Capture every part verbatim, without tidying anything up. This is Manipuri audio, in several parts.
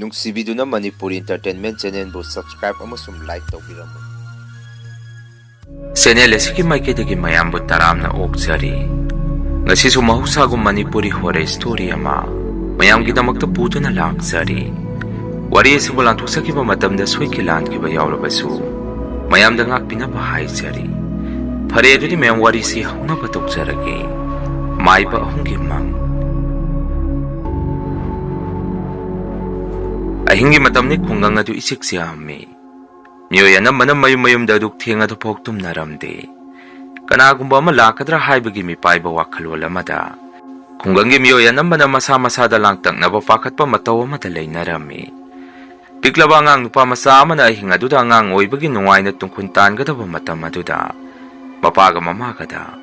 ꯅꯨꯡꯁꯤꯕꯤꯗꯨꯅ ꯃꯅꯤꯄꯨꯔ Entertainment Channelꯕꯨ subscribe ꯑꯃꯁꯨꯡ like ꯇꯧꯕꯤꯔꯝꯃꯨ꯫ Channel ꯑꯁꯤꯒꯤ ꯃꯥꯏꯀꯩꯗꯒꯤ ꯃꯌꯥꯝꯕꯨ ꯇꯔꯥꯝꯅ ꯑꯣꯛꯆꯔꯤ꯫ ꯉꯁꯤꯁꯨ ꯃꯍꯧꯁꯥꯒꯨꯝ ꯃꯅꯤꯄꯨꯔꯤ horror story ꯑꯃ ꯃꯌꯥꯝꯒꯤꯗꯃꯛꯇ ꯄꯨꯗꯨꯅ ꯂꯥꯛꯆꯔꯤ꯫ ꯋꯥꯔꯤ ꯑꯁꯤꯕꯨ ꯂꯥꯟꯊꯣꯛꯆꯈꯤꯕ ꯃꯇꯝꯗ ꯁꯣꯏꯈꯤ ꯂꯥꯟꯈꯤꯕ ꯌꯥꯎꯔꯕꯁꯨ ꯃꯌꯥꯝꯗ ꯉꯥꯛꯄꯤꯅꯕ ꯍꯥꯏꯖꯔꯤ꯫ ꯐꯔꯦ, ꯑꯗꯨꯗꯤ ꯃꯌꯥꯝ ꯋꯥꯔꯤꯁꯤ ꯍꯧꯅꯕ ꯇꯧꯖꯔꯒꯦ꯫ ꯃꯥꯏꯕ ꯑꯍꯨꯝꯒꯤ ꯃꯪ꯫ ꯑꯍꯤꯡꯒꯤ ꯃꯇꯝꯅꯤ, ꯈꯨꯡꯒꯪ ꯑꯗꯨ ꯏꯆꯤꯛ ꯆꯤꯛꯑꯝꯃꯤ꯫ ꯃꯤꯑꯣꯏ ꯑꯅꯝꯕꯅ ꯃꯌꯨꯝ ꯃꯌꯨꯝꯗ ꯑꯗꯨꯛ ꯊꯦꯡꯅꯗꯨꯐꯥꯎ ꯇꯨꯝꯅꯔꯝꯗꯦ꯫ ꯀꯅꯥꯒꯨꯝꯕ ꯑꯃ ꯂꯥꯛꯀꯗ꯭ꯔꯥ ꯍꯥꯏꯕꯒꯤ ꯃꯤꯄꯥꯏꯕ ꯋꯥꯈꯜꯂꯣꯟ ꯑꯃꯗ ꯈꯨꯡꯒꯪꯒꯤ ꯃꯤꯑꯣꯏ ꯑꯅꯝꯕꯅ ꯃꯁꯥ ꯃꯁꯥꯗ ꯂꯥꯡꯇꯛꯅꯕ ꯄꯥꯈꯠꯄ ꯃꯇꯧ ꯑꯃꯗ ꯂꯩꯅꯔꯝꯃꯤ꯫ ꯄꯤꯛꯂꯕ ꯑꯉꯥꯡ ꯅꯨꯄꯥ ꯃꯆꯥ ꯑꯃꯅ ꯑꯍꯤꯡ ꯑꯗꯨꯗ ꯑꯉꯥꯡ ꯑꯣꯏꯕꯒꯤ ꯅꯨꯡꯉꯥꯏꯅ ꯇꯨꯡꯈꯨꯟ ꯇꯥꯟꯒꯗꯕ ꯃꯇꯝ ꯑꯗꯨꯗ ꯃꯄꯥꯒ ꯃꯃꯥꯒꯗ,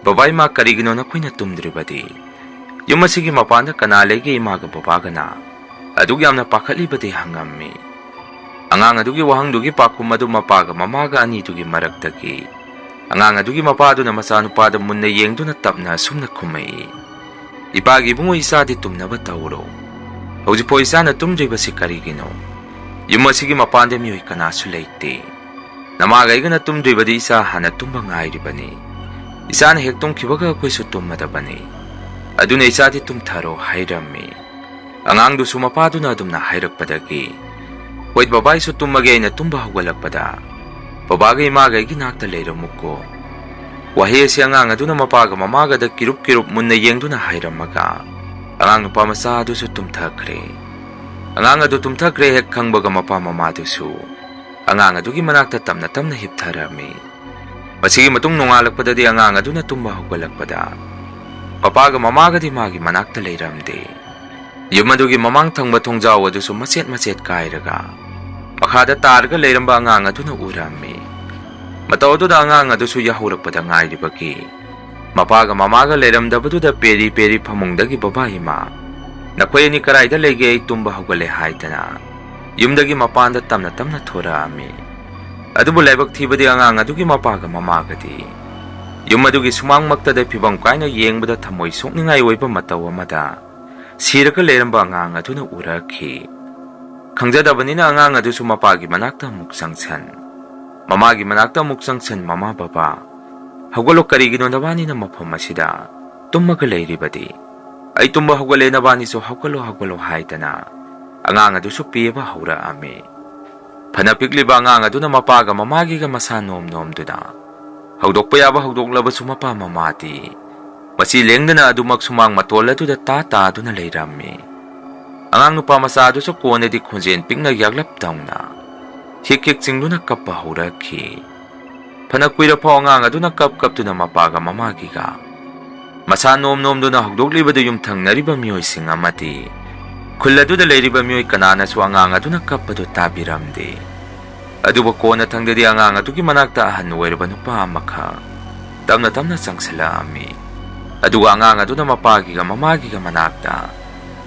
"ꯕꯕꯥ, ꯏꯃꯥ, ꯀꯔꯤꯒꯤꯅꯣ ꯅꯈꯣꯏꯅ ꯇꯨꯝꯗ꯭ꯔꯤꯕꯗꯤ? ꯌꯨꯝ ꯑꯁꯤꯒꯤ ꯃꯄꯥꯟꯗ ꯀꯅꯥ ꯂꯩꯒꯦ ꯏꯃꯥꯒ ꯕꯕꯥꯒꯅ ꯑꯗꯨꯛ ꯌꯥꯝꯅ ꯄꯥꯈꯠꯂꯤꯕꯗꯤ?" ꯍꯪꯉꯝꯃꯤ꯫ ꯑꯉꯥꯡ ꯑꯗꯨꯒꯤ ꯋꯥꯍꯪꯗꯨꯒꯤ ꯄꯥꯎꯈꯨꯝ ꯑꯗꯨ ꯃꯄꯥꯒ ꯃꯃꯥꯒ ꯑꯅꯤꯗꯨꯒꯤ ꯃꯔꯛꯇꯒꯤ ꯑꯉꯥꯡ ꯑꯗꯨꯒꯤ ꯃꯄꯥꯗꯨꯅ ꯃꯆꯥꯅꯨꯄꯥꯗ ꯃꯨꯟꯅ ꯌꯦꯡꯗꯨꯅ ꯇꯞꯅ ꯑꯁꯨꯝꯅ ꯈꯨꯝꯃꯛꯏ, "ꯏꯄꯥꯒꯤ ꯏꯕꯨꯡꯉꯣ, ꯏꯆꯥꯗꯤ ꯇꯨꯝꯅꯕ ꯇꯧꯔꯣ꯫ ꯍꯧꯖꯤꯛꯐꯥꯎ ꯏꯆꯥꯅ ꯇꯨꯝꯗ꯭ꯔꯤꯕꯁꯤ ꯀꯔꯤꯒꯤꯅꯣ? ꯌꯨꯝ ꯑꯁꯤꯒꯤ ꯃꯄꯥꯟꯗ ꯃꯤꯑꯣꯏ ꯀꯅꯥꯁꯨ ꯂꯩꯇꯦ꯫ ꯅꯃꯥꯒ ꯑꯩꯒꯅ ꯇꯨꯝꯗ꯭ꯔꯤꯕꯗꯤ ꯏꯆꯥ ꯍꯥꯟꯅ ꯇꯨꯝꯕ ꯉꯥꯏꯔꯤꯕꯅꯤ꯫ ꯏꯆꯥꯅ ꯍꯦꯛ ꯇꯨꯝꯈꯤꯕꯒ ꯑꯩꯈꯣꯏꯁꯨ ꯇꯨꯝꯃꯗꯕꯅꯤ꯫ ꯑꯗꯨꯅ ꯏꯆꯥꯗꯤ ꯇꯨꯝꯊꯔꯣ" ꯍꯥꯏꯔꯝꯃꯤ꯫ ꯑꯉꯥꯡꯗꯨꯁꯨ ꯃꯄꯥꯗꯨꯅ ꯑꯗꯨꯝꯅ ꯍꯥꯏꯔꯛꯄꯗꯒꯤ, "ꯍꯣꯏ ꯕꯕꯥ, ꯑꯩꯁꯨ ꯇꯨꯝꯃꯒꯦ, ꯑꯩꯅ ꯇꯨꯝꯕ ꯍꯧꯒꯠꯂꯛꯄꯗ ꯕꯕꯥꯒ ꯏꯃꯥꯒ ꯑꯩꯒꯤ ꯅꯥꯛꯇ ꯂꯩꯔꯝꯃꯨꯀꯣ"꯫ ꯋꯥꯍꯩ ꯑꯁꯤ ꯑꯉꯥꯡ ꯑꯗꯨꯅ ꯃꯄꯥꯒ ꯃꯃꯥꯒꯗ ꯀꯤꯔꯨꯞ ꯀꯤꯔꯨꯞ ꯃꯨꯟꯅ ꯌꯦꯡꯗꯨꯅ ꯍꯥꯏꯔꯝꯃꯒ ꯑꯉꯥꯡ ꯅꯨꯄꯥ ꯃꯆꯥ ꯑꯗꯨꯁꯨ ꯇꯨꯝꯊꯈ꯭ꯔꯦ꯫ ꯑꯉꯥꯡ ꯑꯗꯨ ꯇꯨꯝꯊꯈ꯭ꯔꯦ ꯍꯦꯛ ꯈꯪꯕꯒ ꯃꯄꯥ ꯃꯃꯥꯗꯨꯁꯨ ꯑꯉꯥꯡ ꯑꯗꯨꯒꯤ ꯃꯅꯥꯛꯇ ꯇꯞꯅ ꯇꯞꯅ ꯍꯤꯞꯊꯔꯝꯃꯤ꯫ ꯃꯁꯤꯒꯤ ꯃꯇꯨꯡ ꯅꯣꯡꯉꯥꯜꯂꯛꯄꯗꯗꯤ ꯑꯉꯥꯡ ꯑꯗꯨꯅ ꯇꯨꯝꯕ ꯍꯧꯒꯠꯂꯛꯄꯗ ꯃꯄꯥꯒ ꯃꯃꯥꯒꯗꯤ ꯃꯥꯒꯤ ꯃꯅꯥꯛꯇ ꯂꯩꯔꯝꯗꯦ꯫ ꯌꯨꯝ ꯑꯗꯨꯒꯤ ꯃꯃꯥꯡ ꯊꯪꯕ ꯊꯣꯡꯖꯥꯎ ꯑꯗꯨꯁꯨ ꯃꯆꯦꯠ ꯃꯆꯦꯠ ꯀꯥꯏꯔꯒ ꯃꯈꯥꯗ ꯇꯥꯔꯒ ꯂꯩꯔꯝꯕ ꯑꯉꯥꯡ ꯑꯗꯨꯅ ꯎꯔꯝꯃꯤ꯫ ꯃꯇꯧ ꯑꯗꯨꯗ ꯑꯉꯥꯡ ꯑꯗꯨꯁꯨ ꯌꯥꯍꯧꯔꯛꯄꯗ ꯉꯥꯏꯔꯤꯕꯒꯤ ꯃꯄꯥꯒ ꯃꯃꯥꯒ ꯂꯩꯔꯝꯗꯕꯗꯨꯗ ꯄꯦꯔꯤ ꯄꯦꯔꯤ ꯐꯃꯨꯡꯗꯒꯤ, "ꯕꯕꯥ, ꯏꯃꯥ, ꯅꯈꯣꯏ ꯑꯅꯤ ꯀꯗꯥꯏꯗ ꯂꯩꯒꯦ? ꯑꯩ ꯇꯨꯝꯕ ꯍꯧꯒꯠꯂꯦ" ꯍꯥꯏꯗꯅ ꯌꯨꯝꯗꯒꯤ ꯃꯄꯥꯟꯗ ꯇꯞꯅ ꯇꯞꯅ ꯊꯣꯔꯛꯑꯝꯃꯤ꯫ ꯑꯗꯨꯕꯨ ꯂꯥꯏꯕꯛ ꯊꯤꯕꯗꯤ ꯑꯉꯥꯡ ꯑꯗꯨꯒꯤ ꯃꯄꯥꯒ ꯃꯃꯥꯒꯗꯤ ꯌꯨꯝ ꯑꯗꯨꯒꯤ ꯁꯨꯃꯥꯡꯃꯛꯇꯗ ꯐꯤꯕꯝ ꯀꯥꯏꯅ ꯌꯦꯡꯕꯗ ꯊꯃꯣꯏ ꯁꯣꯛꯅꯤꯡꯉꯥꯏ ꯑꯣꯏꯕ ꯃꯇꯧ ꯑꯃꯗ ꯁꯤꯔꯒ ꯂꯩꯔꯝꯕ ꯑꯉꯥꯡ ꯑꯗꯨꯅ ꯎꯔꯛꯈꯤ꯫ ꯈꯪꯖꯗꯕꯅꯤꯅ ꯑꯉꯥꯡ ꯑꯗꯨꯁꯨ ꯃꯄꯥꯒꯤ ꯃꯅꯥꯛꯇ ꯑꯃꯨꯛ ꯆꯪꯁꯟ, ꯃꯃꯥꯒꯤ ꯃꯅꯥꯛꯇ ꯑꯃꯨꯛ ꯆꯪꯁꯟ, "ꯃꯃꯥ, ꯕꯕꯥ, ꯍꯧꯒꯠꯂꯣ, ꯀꯔꯤꯒꯤꯅꯣ ꯅꯕꯥꯅꯤꯅ ꯃꯐꯝ ꯑꯁꯤꯗ ꯇꯨꯝꯃꯒ ꯂꯩꯔꯤꯕꯗꯤ? ꯑꯩ ꯇꯨꯝꯕ ꯍꯧꯒꯠꯂꯦ, ꯅꯕꯥꯅꯤꯁꯨ ꯍꯧꯒꯠꯂꯣ, ꯍꯧꯒꯠꯂꯣ" ꯍꯥꯏꯗꯅ ꯑꯉꯥꯡ ꯑꯗꯨꯁꯨ ꯄꯦꯕ ꯍꯧꯔꯛꯑꯝꯃꯤ꯫ ꯐꯅ ꯄꯤꯛꯂꯤꯕ ꯑꯉꯥꯡ ꯑꯗꯨꯅ ꯃꯄꯥꯒ ꯃꯃꯥꯒꯤꯒ ꯃꯁꯥ ꯅꯣꯝ ꯅꯣꯝꯗꯨꯅ, ꯍꯧꯗꯣꯛꯄ ꯌꯥꯕ ꯍꯧꯗꯣꯛꯂꯕꯁꯨ ꯃꯄꯥ ꯃꯃꯥꯗꯤ ꯃꯁꯤ ꯂꯦꯡꯗꯅ ꯑꯗꯨꯃꯛ ꯁꯨꯃꯥꯡ ꯃꯇꯣꯜ ꯑꯗꯨꯗ ꯇꯥ ꯇꯥꯗꯨꯅ ꯂꯩꯔꯝꯃꯤ꯫ ꯑꯉꯥꯡ ꯅꯨꯄꯥ ꯃꯆꯥ ꯑꯗꯨꯁꯨ ꯀꯣꯟꯅꯗꯤ ꯈꯣꯟꯖꯦꯜ ꯄꯤꯛꯅ ꯌꯥꯛꯂꯞ ꯇꯧꯅ ꯍꯤꯛ ꯍꯤꯛ ꯆꯤꯡꯗꯨꯅ ꯀꯞꯄ ꯍꯧꯔꯛꯈꯤ꯫ ꯐꯅ ꯀꯨꯏꯔꯐꯥꯎ ꯑꯉꯥꯡ ꯑꯗꯨꯅ ꯀꯞ ꯀꯞꯇꯨꯅ ꯃꯄꯥꯒ ꯃꯃꯥꯒꯤꯒ ꯃꯁꯥ ꯅꯣꯝ ꯅꯣꯝꯗꯨꯅ ꯍꯧꯗꯣꯛꯂꯤꯕꯗꯨ ꯌꯨꯝꯊꯪꯅꯔꯤꯕ ꯃꯤꯑꯣꯏꯁꯤꯡ ꯑꯃꯗꯤ ꯈꯨꯜ ꯑꯗꯨꯗ ꯂꯩꯔꯤꯕ ꯃꯤꯑꯣꯏ ꯀꯅꯥꯅꯁꯨ ꯑꯉꯥꯡ ꯑꯗꯨꯅ ꯀꯞꯄꯗꯨ ꯇꯥꯕꯤꯔꯝꯗꯦ꯫ ꯑꯗꯨꯕꯨ ꯀꯣꯟꯅꯊꯪꯗꯗꯤ ꯑꯉꯥꯡ ꯑꯗꯨꯒꯤ ꯃꯅꯥꯛꯇ ꯑꯍꯟ ꯑꯣꯏꯔꯕ ꯅꯨꯄꯥ ꯑꯃꯈꯛ ꯇꯞꯅ ꯇꯞꯅ ꯆꯪꯁꯤꯜꯂꯛꯑꯝꯃꯤ꯫ ꯑꯗꯨꯒ ꯑꯉꯥꯡ ꯑꯗꯨꯅ ꯃꯄꯥꯒꯤꯒ ꯃꯃꯥꯒꯤꯒ ꯃꯅꯥꯛꯇ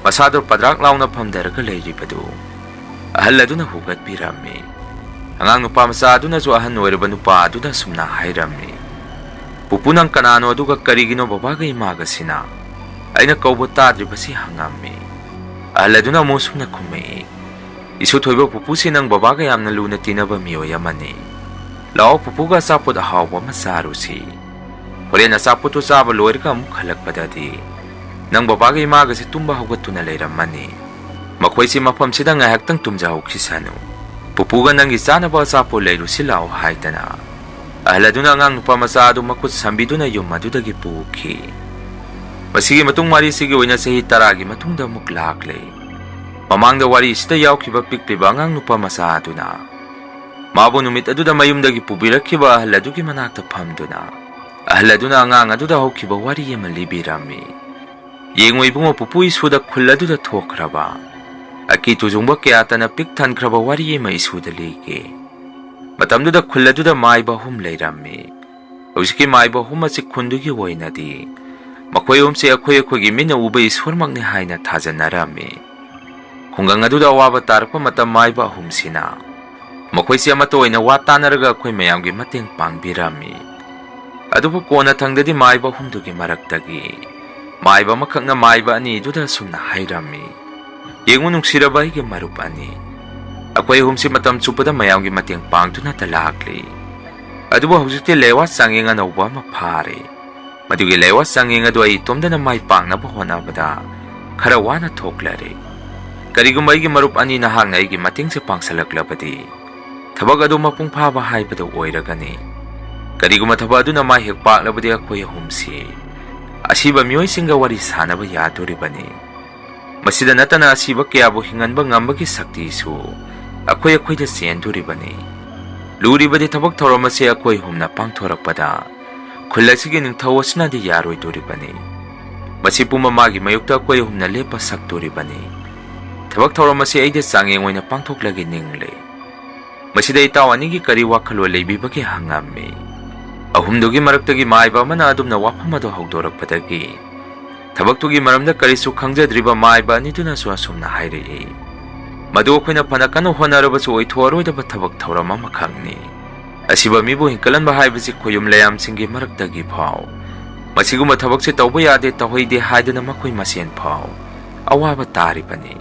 ꯃꯁꯥꯗꯨ ꯄꯗ꯭ꯔꯥꯛ ꯂꯥꯎꯅ ꯐꯝꯊꯔꯒ ꯂꯩꯔꯤꯕꯗꯨ ꯑꯍꯜ ꯑꯗꯨꯅ ꯍꯨꯒꯠꯄꯤꯔꯝꯃꯤ꯫ ꯑꯉꯥꯡ ꯅꯨꯄꯥ ꯃꯆꯥ ꯑꯗꯨꯅꯁꯨ ꯑꯍꯟ ꯑꯣꯏꯔꯕ ꯅꯨꯄꯥ ꯑꯗꯨꯗ ꯑꯁꯨꯝꯅ ꯍꯥꯏꯔꯝꯃꯤ, "ꯄꯨꯄꯨ, ꯅꯪ ꯀꯅꯥꯅꯣ, ꯑꯗꯨꯒ ꯀꯔꯤꯒꯤꯅꯣ ꯕꯕꯥꯒ ꯏꯃꯥꯒꯁꯤꯅ ꯑꯩꯅ ꯀꯧꯕ ꯇꯥꯗ꯭ꯔꯤꯕꯁꯤ?" ꯍꯪꯉꯝꯃꯤ꯫ ꯑꯍꯜ ꯑꯗꯨꯅ ꯑꯃꯨꯛ ꯁꯨꯝꯅ ꯈꯨꯝꯃꯛꯏ, "ꯏꯁꯨ ꯊꯣꯏꯕ, ꯄꯨꯄꯨꯁꯤ ꯅꯪ ꯕꯕꯥꯒ ꯌꯥꯝꯅ ꯂꯨꯅ ꯇꯤꯟꯅꯕ ꯃꯤꯑꯣꯏ ꯑꯃꯅꯤ꯫ ꯂꯥꯛꯑꯣ, ꯄꯨꯄꯨꯒ ꯑꯆꯥꯄꯣꯠ ꯑꯍꯥꯎꯕ ꯑꯃ ꯆꯥꯔꯨꯁꯤ꯫ ꯍꯣꯔꯦꯟ ꯑꯆꯥꯄꯣꯠꯇꯨ ꯆꯥꯕ ꯂꯣꯏꯔꯒ ꯑꯃꯨꯛ ꯍꯜꯂꯛꯄꯗꯗꯤ ꯅꯪ ꯕꯕꯥꯒ ꯏꯃꯥꯒꯁꯤ ꯇꯨꯝꯕ ꯍꯧꯒꯠꯇꯨꯅ ꯂꯩꯔꯝꯃꯅꯤ꯫ ꯃꯈꯣꯏꯁꯤ ꯃꯐꯝꯁꯤꯗ ꯉꯥꯏꯍꯥꯛꯇꯪ ꯇꯨꯝꯖꯍꯧꯈꯤꯁꯅꯨ꯫ ꯄꯨꯄꯨꯒ ꯅꯪꯒꯤ ꯆꯥꯅꯕ ꯑꯆꯥꯄꯣꯠ ꯂꯩꯔꯨꯁꯤ ꯂꯥꯛꯑꯣ" ꯍꯥꯏꯗꯅ ꯑꯍꯜ ꯑꯗꯨꯅ ꯑꯉꯥꯡ ꯅꯨꯄꯥ ꯃꯆꯥ ꯑꯗꯨ ꯃꯈꯨꯠ ꯁꯝꯕꯤꯗꯨꯅ ꯌꯨꯝ ꯑꯗꯨꯗꯒꯤ ꯄꯨꯈꯤ꯫ ꯃꯁꯤꯒꯤ ꯃꯇꯨꯡ ꯋꯥꯔꯤꯁꯤꯒꯤ ꯑꯣꯏꯅ ꯆꯍꯤ ꯇꯔꯥꯒꯤ ꯃꯇꯨꯡꯗ ꯑꯃꯨꯛ ꯂꯥꯛꯂꯦ꯫ ꯃꯃꯥꯡꯗ ꯋꯥꯔꯤꯁꯤꯗ ꯌꯥꯎꯈꯤꯕ ꯄꯤꯛꯂꯤꯕ ꯑꯉꯥꯡ ꯅꯨꯄꯥ ꯃꯆꯥ ꯑꯗꯨꯅ ꯃꯥꯕꯨ ꯅꯨꯃꯤꯠ ꯑꯗꯨꯗ ꯃꯌꯨꯝꯗꯒꯤ ꯄꯨꯕꯤꯔꯛꯈꯤꯕ ꯑꯍꯜ ꯑꯗꯨꯒꯤ ꯃꯅꯥꯛꯇ ꯐꯝꯗꯨꯅ ꯑꯍꯜ ꯑꯗꯨꯅ ꯑꯉꯥꯡ ꯑꯗꯨꯗ ꯍꯧꯈꯤꯕ ꯋꯥꯔꯤ ꯑꯃ ꯂꯤꯕꯤꯔꯝꯃꯤ꯫ "ꯌꯦꯡꯉꯨ ꯏꯕꯨꯡꯉꯣ, ꯄꯨꯄꯨ ꯏꯁꯨꯗ ꯈꯨꯜ ꯑꯗꯨꯗ ꯊꯣꯛꯈ꯭ꯔꯕ ꯑꯀꯤ ꯇꯨꯖꯨꯡꯕ ꯀꯌꯥꯇꯅ ꯄꯤꯛ ꯊꯟꯈ꯭ꯔꯕ ꯋꯥꯔꯤ ꯑꯃ ꯏꯁꯨꯗ ꯂꯤꯒꯦ꯫ ꯃꯇꯝꯗꯨꯗ ꯈꯨꯜ ꯑꯗꯨꯗ ꯃꯥꯏꯕ ꯑꯍꯨꯝ ꯂꯩꯔꯝꯃꯤ꯫ ꯍꯧꯖꯤꯛꯀꯤ ꯃꯥꯏꯕ ꯑꯍꯨꯝ ꯑꯁꯤ ꯈꯨꯟꯗꯨꯒꯤ ꯑꯣꯏꯅꯗꯤ ꯃꯈꯣꯏ ꯑꯍꯨꯝꯁꯦ ꯑꯩꯈꯣꯏ ꯑꯩꯈꯣꯏꯒꯤ ꯃꯤꯠꯅ ꯎꯕ ꯏꯁꯣꯔꯃꯛꯅꯤ ꯍꯥꯏꯅ ꯊꯥꯖꯅꯔꯝꯃꯤ꯫ ꯈꯨꯡꯒꯪ ꯑꯗꯨꯗ ꯑꯋꯥꯕ ꯇꯥꯔꯛꯄ ꯃꯇꯝ ꯃꯥꯏꯕ ꯑꯍꯨꯝꯁꯤꯅ ꯃꯈꯣꯏꯁꯤ ꯑꯃꯠꯇ ꯑꯣꯏꯅ ꯋꯥ ꯇꯥꯅꯔꯒ ꯑꯩꯈꯣꯏ ꯃꯌꯥꯝꯒꯤ ꯃꯇꯦꯡ ꯄꯥꯡꯕꯤꯔꯝꯃꯤ꯫ ꯑꯗꯨꯕꯨ ꯀꯣꯟꯅꯊꯪꯗꯗꯤ ꯃꯥꯏꯕ ꯑꯍꯨꯝꯗꯨꯒꯤ ꯃꯔꯛꯇꯒꯤ ꯃꯥꯏꯕ ꯑꯃꯈꯛꯅ ꯃꯥꯏꯕ ꯑꯅꯤꯗꯨꯗ ꯑꯁꯨꯝꯅ ꯍꯥꯏꯔꯝꯃꯤ, ꯌꯦꯡꯉꯨ, ꯅꯨꯡꯁꯤꯔꯕ ꯑꯩꯒꯤ ꯃꯔꯨꯞ ꯑꯅꯤ, ꯑꯩꯈꯣꯏ ꯑꯍꯨꯝꯁꯤ ꯃꯇꯝ ꯆꯨꯞꯄꯗ ꯃꯌꯥꯝꯒꯤ ꯃꯇꯦꯡ ꯄꯥꯡꯗꯨꯅꯇ ꯂꯥꯛꯂꯤ꯫ ꯑꯗꯨꯕꯨ ꯍꯧꯖꯤꯛꯇꯤ ꯂꯩꯋꯥ ꯆꯥꯡꯌꯦꯡ ꯑꯅꯧꯕ ꯑꯃ ꯐꯥꯔꯦ꯫ ꯃꯗꯨꯒꯤ ꯂꯩꯋꯥ ꯆꯥꯡꯌꯦꯡ ꯑꯗꯨ ꯑꯩ ꯏꯇꯣꯝꯗꯅ ꯃꯥꯏ ꯄꯥꯛꯅꯕ ꯍꯣꯠꯅꯕꯗ ꯈꯔ ꯋꯥꯅ ꯊꯣꯛꯂꯔꯦ꯫ ꯀꯔꯤꯒꯨꯝꯕ ꯑꯩꯒꯤ ꯃꯔꯨꯞ ꯑꯅꯤ ꯅꯍꯥꯛꯅ ꯑꯩꯒꯤ ꯃꯇꯦꯡꯁꯦ ꯄꯥꯡꯁꯜꯂꯛꯂꯕꯗꯤ, ꯊꯕꯛ ꯑꯗꯨ ꯃꯄꯨꯡ ꯐꯥꯕ ꯍꯥꯏꯕꯗꯨ ꯑꯣꯏꯔꯒꯅꯤ꯫ ꯀꯔꯤꯒꯨꯝꯕ ꯊꯕꯛ ꯑꯗꯨꯅ ꯃꯥꯏ ꯍꯦꯛ ꯄꯥꯛꯂꯕꯗꯤ, ꯑꯩꯈꯣꯏ ꯑꯍꯨꯝꯁꯤ ꯑꯁꯤꯕ ꯃꯤꯑꯣꯏꯁꯤꯡꯒ ꯋꯥꯔꯤ ꯁꯥꯅꯕ ꯌꯥꯗꯣꯔꯤꯕꯅꯤ꯫ ꯃꯁꯤꯗ ꯅꯠꯇꯅ ꯑꯁꯤꯕ ꯀꯌꯥꯕꯨ ꯍꯤꯡꯍꯟꯕ ꯉꯝꯕꯒꯤ ꯁꯛꯇꯤꯁꯨ ꯑꯩꯈꯣꯏ ꯑꯩꯈꯣꯏꯗ ꯆꯦꯟꯗꯣꯔꯤꯕꯅꯤ꯫ ꯂꯨꯔꯤꯕꯗꯤ ꯊꯕꯛ ꯊꯧꯔꯝ ꯑꯁꯤ ꯑꯩꯈꯣꯏ ꯑꯍꯨꯝꯅ ꯄꯥꯡꯊꯣꯔꯛꯄꯗ ꯈꯨꯜ ꯑꯁꯤꯒꯤ ꯅꯤꯡꯊꯧ ꯑꯁꯤꯅꯗꯤ ꯌꯥꯔꯣꯏꯗꯣꯔꯤꯕꯅꯤ꯫ ꯃꯁꯤ ꯄꯨꯝꯕ ꯃꯥꯒꯤ ꯃꯥꯌꯣꯛꯇ ꯑꯩꯈꯣꯏ ꯑꯍꯨꯝꯅ ꯂꯦꯞꯄ ꯁꯛꯇꯣꯔꯤꯕꯅꯤ꯫ ꯊꯕꯛ ꯊꯧꯔꯝ ꯑꯁꯤ ꯑꯩꯗ ꯆꯥꯡꯌꯦꯡ ꯑꯣꯏꯅ ꯄꯥꯡꯊꯣꯛꯂꯒꯦ ꯅꯤꯡꯂꯦ꯫ ꯃꯁꯤꯗ ꯏꯇꯥꯎ ꯑꯅꯤꯒꯤ ꯀꯔꯤ ꯋꯥꯈꯜꯂꯣꯟ ꯂꯩꯕꯤꯕꯒꯦ ꯍꯪꯉꯝꯃꯤ꯫ ꯑꯍꯨꯝꯗꯨꯒꯤ ꯃꯔꯛꯇꯒꯤ ꯃꯥꯏꯕ ꯑꯃꯅ ꯑꯗꯨꯝꯅ ꯋꯥꯐꯝ ꯑꯗꯨ ꯍꯧꯗꯣꯔꯛꯄꯗꯒꯤ, ꯊꯕꯛꯇꯨꯒꯤ ꯃꯔꯝꯗ ꯀꯔꯤꯁꯨ ꯈꯪꯖꯗ꯭ꯔꯤꯕ ꯃꯥꯏꯕ ꯑꯅꯤꯗꯨꯅꯁꯨ ꯑꯁꯨꯝꯅ ꯍꯥꯏꯔꯛꯏ, "ꯃꯗꯨ ꯑꯩꯈꯣꯏꯅ ꯐꯅ ꯀꯟꯅ ꯍꯣꯠꯅꯔꯕꯁꯨ ꯑꯣꯏꯊꯣꯛꯑꯔꯣꯏꯗꯕ ꯊꯕꯛ ꯊꯧꯔꯝ ꯑꯃꯈꯛꯅꯤ꯫ ꯑꯁꯤꯕ ꯃꯤꯕꯨ ꯍꯤꯡꯀꯠꯍꯟꯕ ꯍꯥꯏꯕꯁꯤ ꯈꯣꯌꯨꯝ ꯂꯩꯌꯥꯝꯁꯤꯡꯒꯤ ꯃꯔꯛꯇꯒꯤ ꯐꯥꯎ ꯃꯁꯤꯒꯨꯝꯕ ꯊꯕꯛꯁꯦ ꯇꯧꯕ ꯌꯥꯗꯦ, ꯇꯧꯍꯩꯗꯦ ꯍꯥꯏꯗꯅ ꯃꯈꯣꯏ ꯃꯁꯦꯟ ꯐꯥꯎ ꯑꯋꯥꯕ ꯇꯥꯔꯤꯕꯅꯤ꯫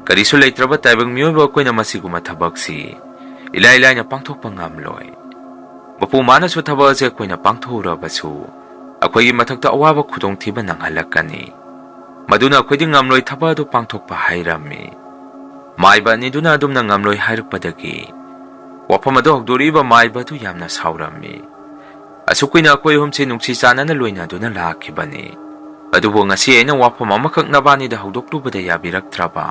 ꯀꯔꯤꯁꯨ ꯂꯩꯇ꯭ꯔꯕ ꯇꯥꯏꯕꯪ ꯃꯤꯑꯣꯏꯕ ꯑꯩꯈꯣꯏꯅ ꯃꯁꯤꯒꯨꯝꯕ ꯊꯕꯛꯁꯤ ꯏꯂꯥꯏ ꯂꯥꯏꯅ ꯄꯥꯡꯊꯣꯛꯄ ꯉꯝꯂꯣꯏ꯫ ꯃꯄꯨ ꯃꯥꯅꯁꯨ ꯊꯕꯛ ꯑꯁꯦ ꯑꯩꯈꯣꯏꯅ ꯄꯥꯡꯊꯣꯛꯎꯔꯕꯁꯨ ꯑꯩꯈꯣꯏꯒꯤ ꯃꯊꯛꯇ ꯑꯋꯥꯕ ꯈꯨꯗꯣꯡꯊꯤꯕ ꯅꯪꯍꯜꯂꯛꯀꯅꯤ꯫ ꯃꯗꯨꯅ ꯑꯩꯈꯣꯏꯗꯤ ꯉꯝꯂꯣꯏ ꯊꯕꯛ ꯑꯗꯨ ꯄꯥꯡꯊꯣꯛꯄ ꯍꯥꯏꯔꯝꯃꯤ꯫" ꯃꯥꯏꯕ ꯑꯅꯤꯗꯨꯅ ꯑꯗꯨꯝꯅ ꯉꯝꯂꯣꯏ ꯍꯥꯏꯔꯛꯄꯗꯒꯤ ꯋꯥꯐꯝ ꯑꯗꯨ ꯍꯧꯗꯣꯔꯛꯏꯕ ꯃꯥꯏꯕ ꯑꯗꯨ ꯌꯥꯝꯅ ꯁꯥꯎꯔꯝꯃꯤ꯫ "ꯑꯁꯨꯛ ꯀꯨꯏꯅ ꯑꯩꯈꯣꯏ ꯑꯍꯨꯝꯁꯤ ꯅꯨꯡꯁꯤ ꯆꯥꯟꯅꯅ ꯂꯣꯏꯅꯗꯨꯅ ꯂꯥꯛꯈꯤꯕꯅꯤ꯫ ꯑꯗꯨꯕꯨ ꯉꯁꯤ ꯑꯩꯅ ꯋꯥꯐꯝ ꯑꯃꯈꯛ ꯅꯕꯥꯅꯤꯗ ꯍꯧꯗꯣꯛꯂꯨꯕꯗ ꯌꯥꯕꯤꯔꯛꯇ꯭ꯔꯕ?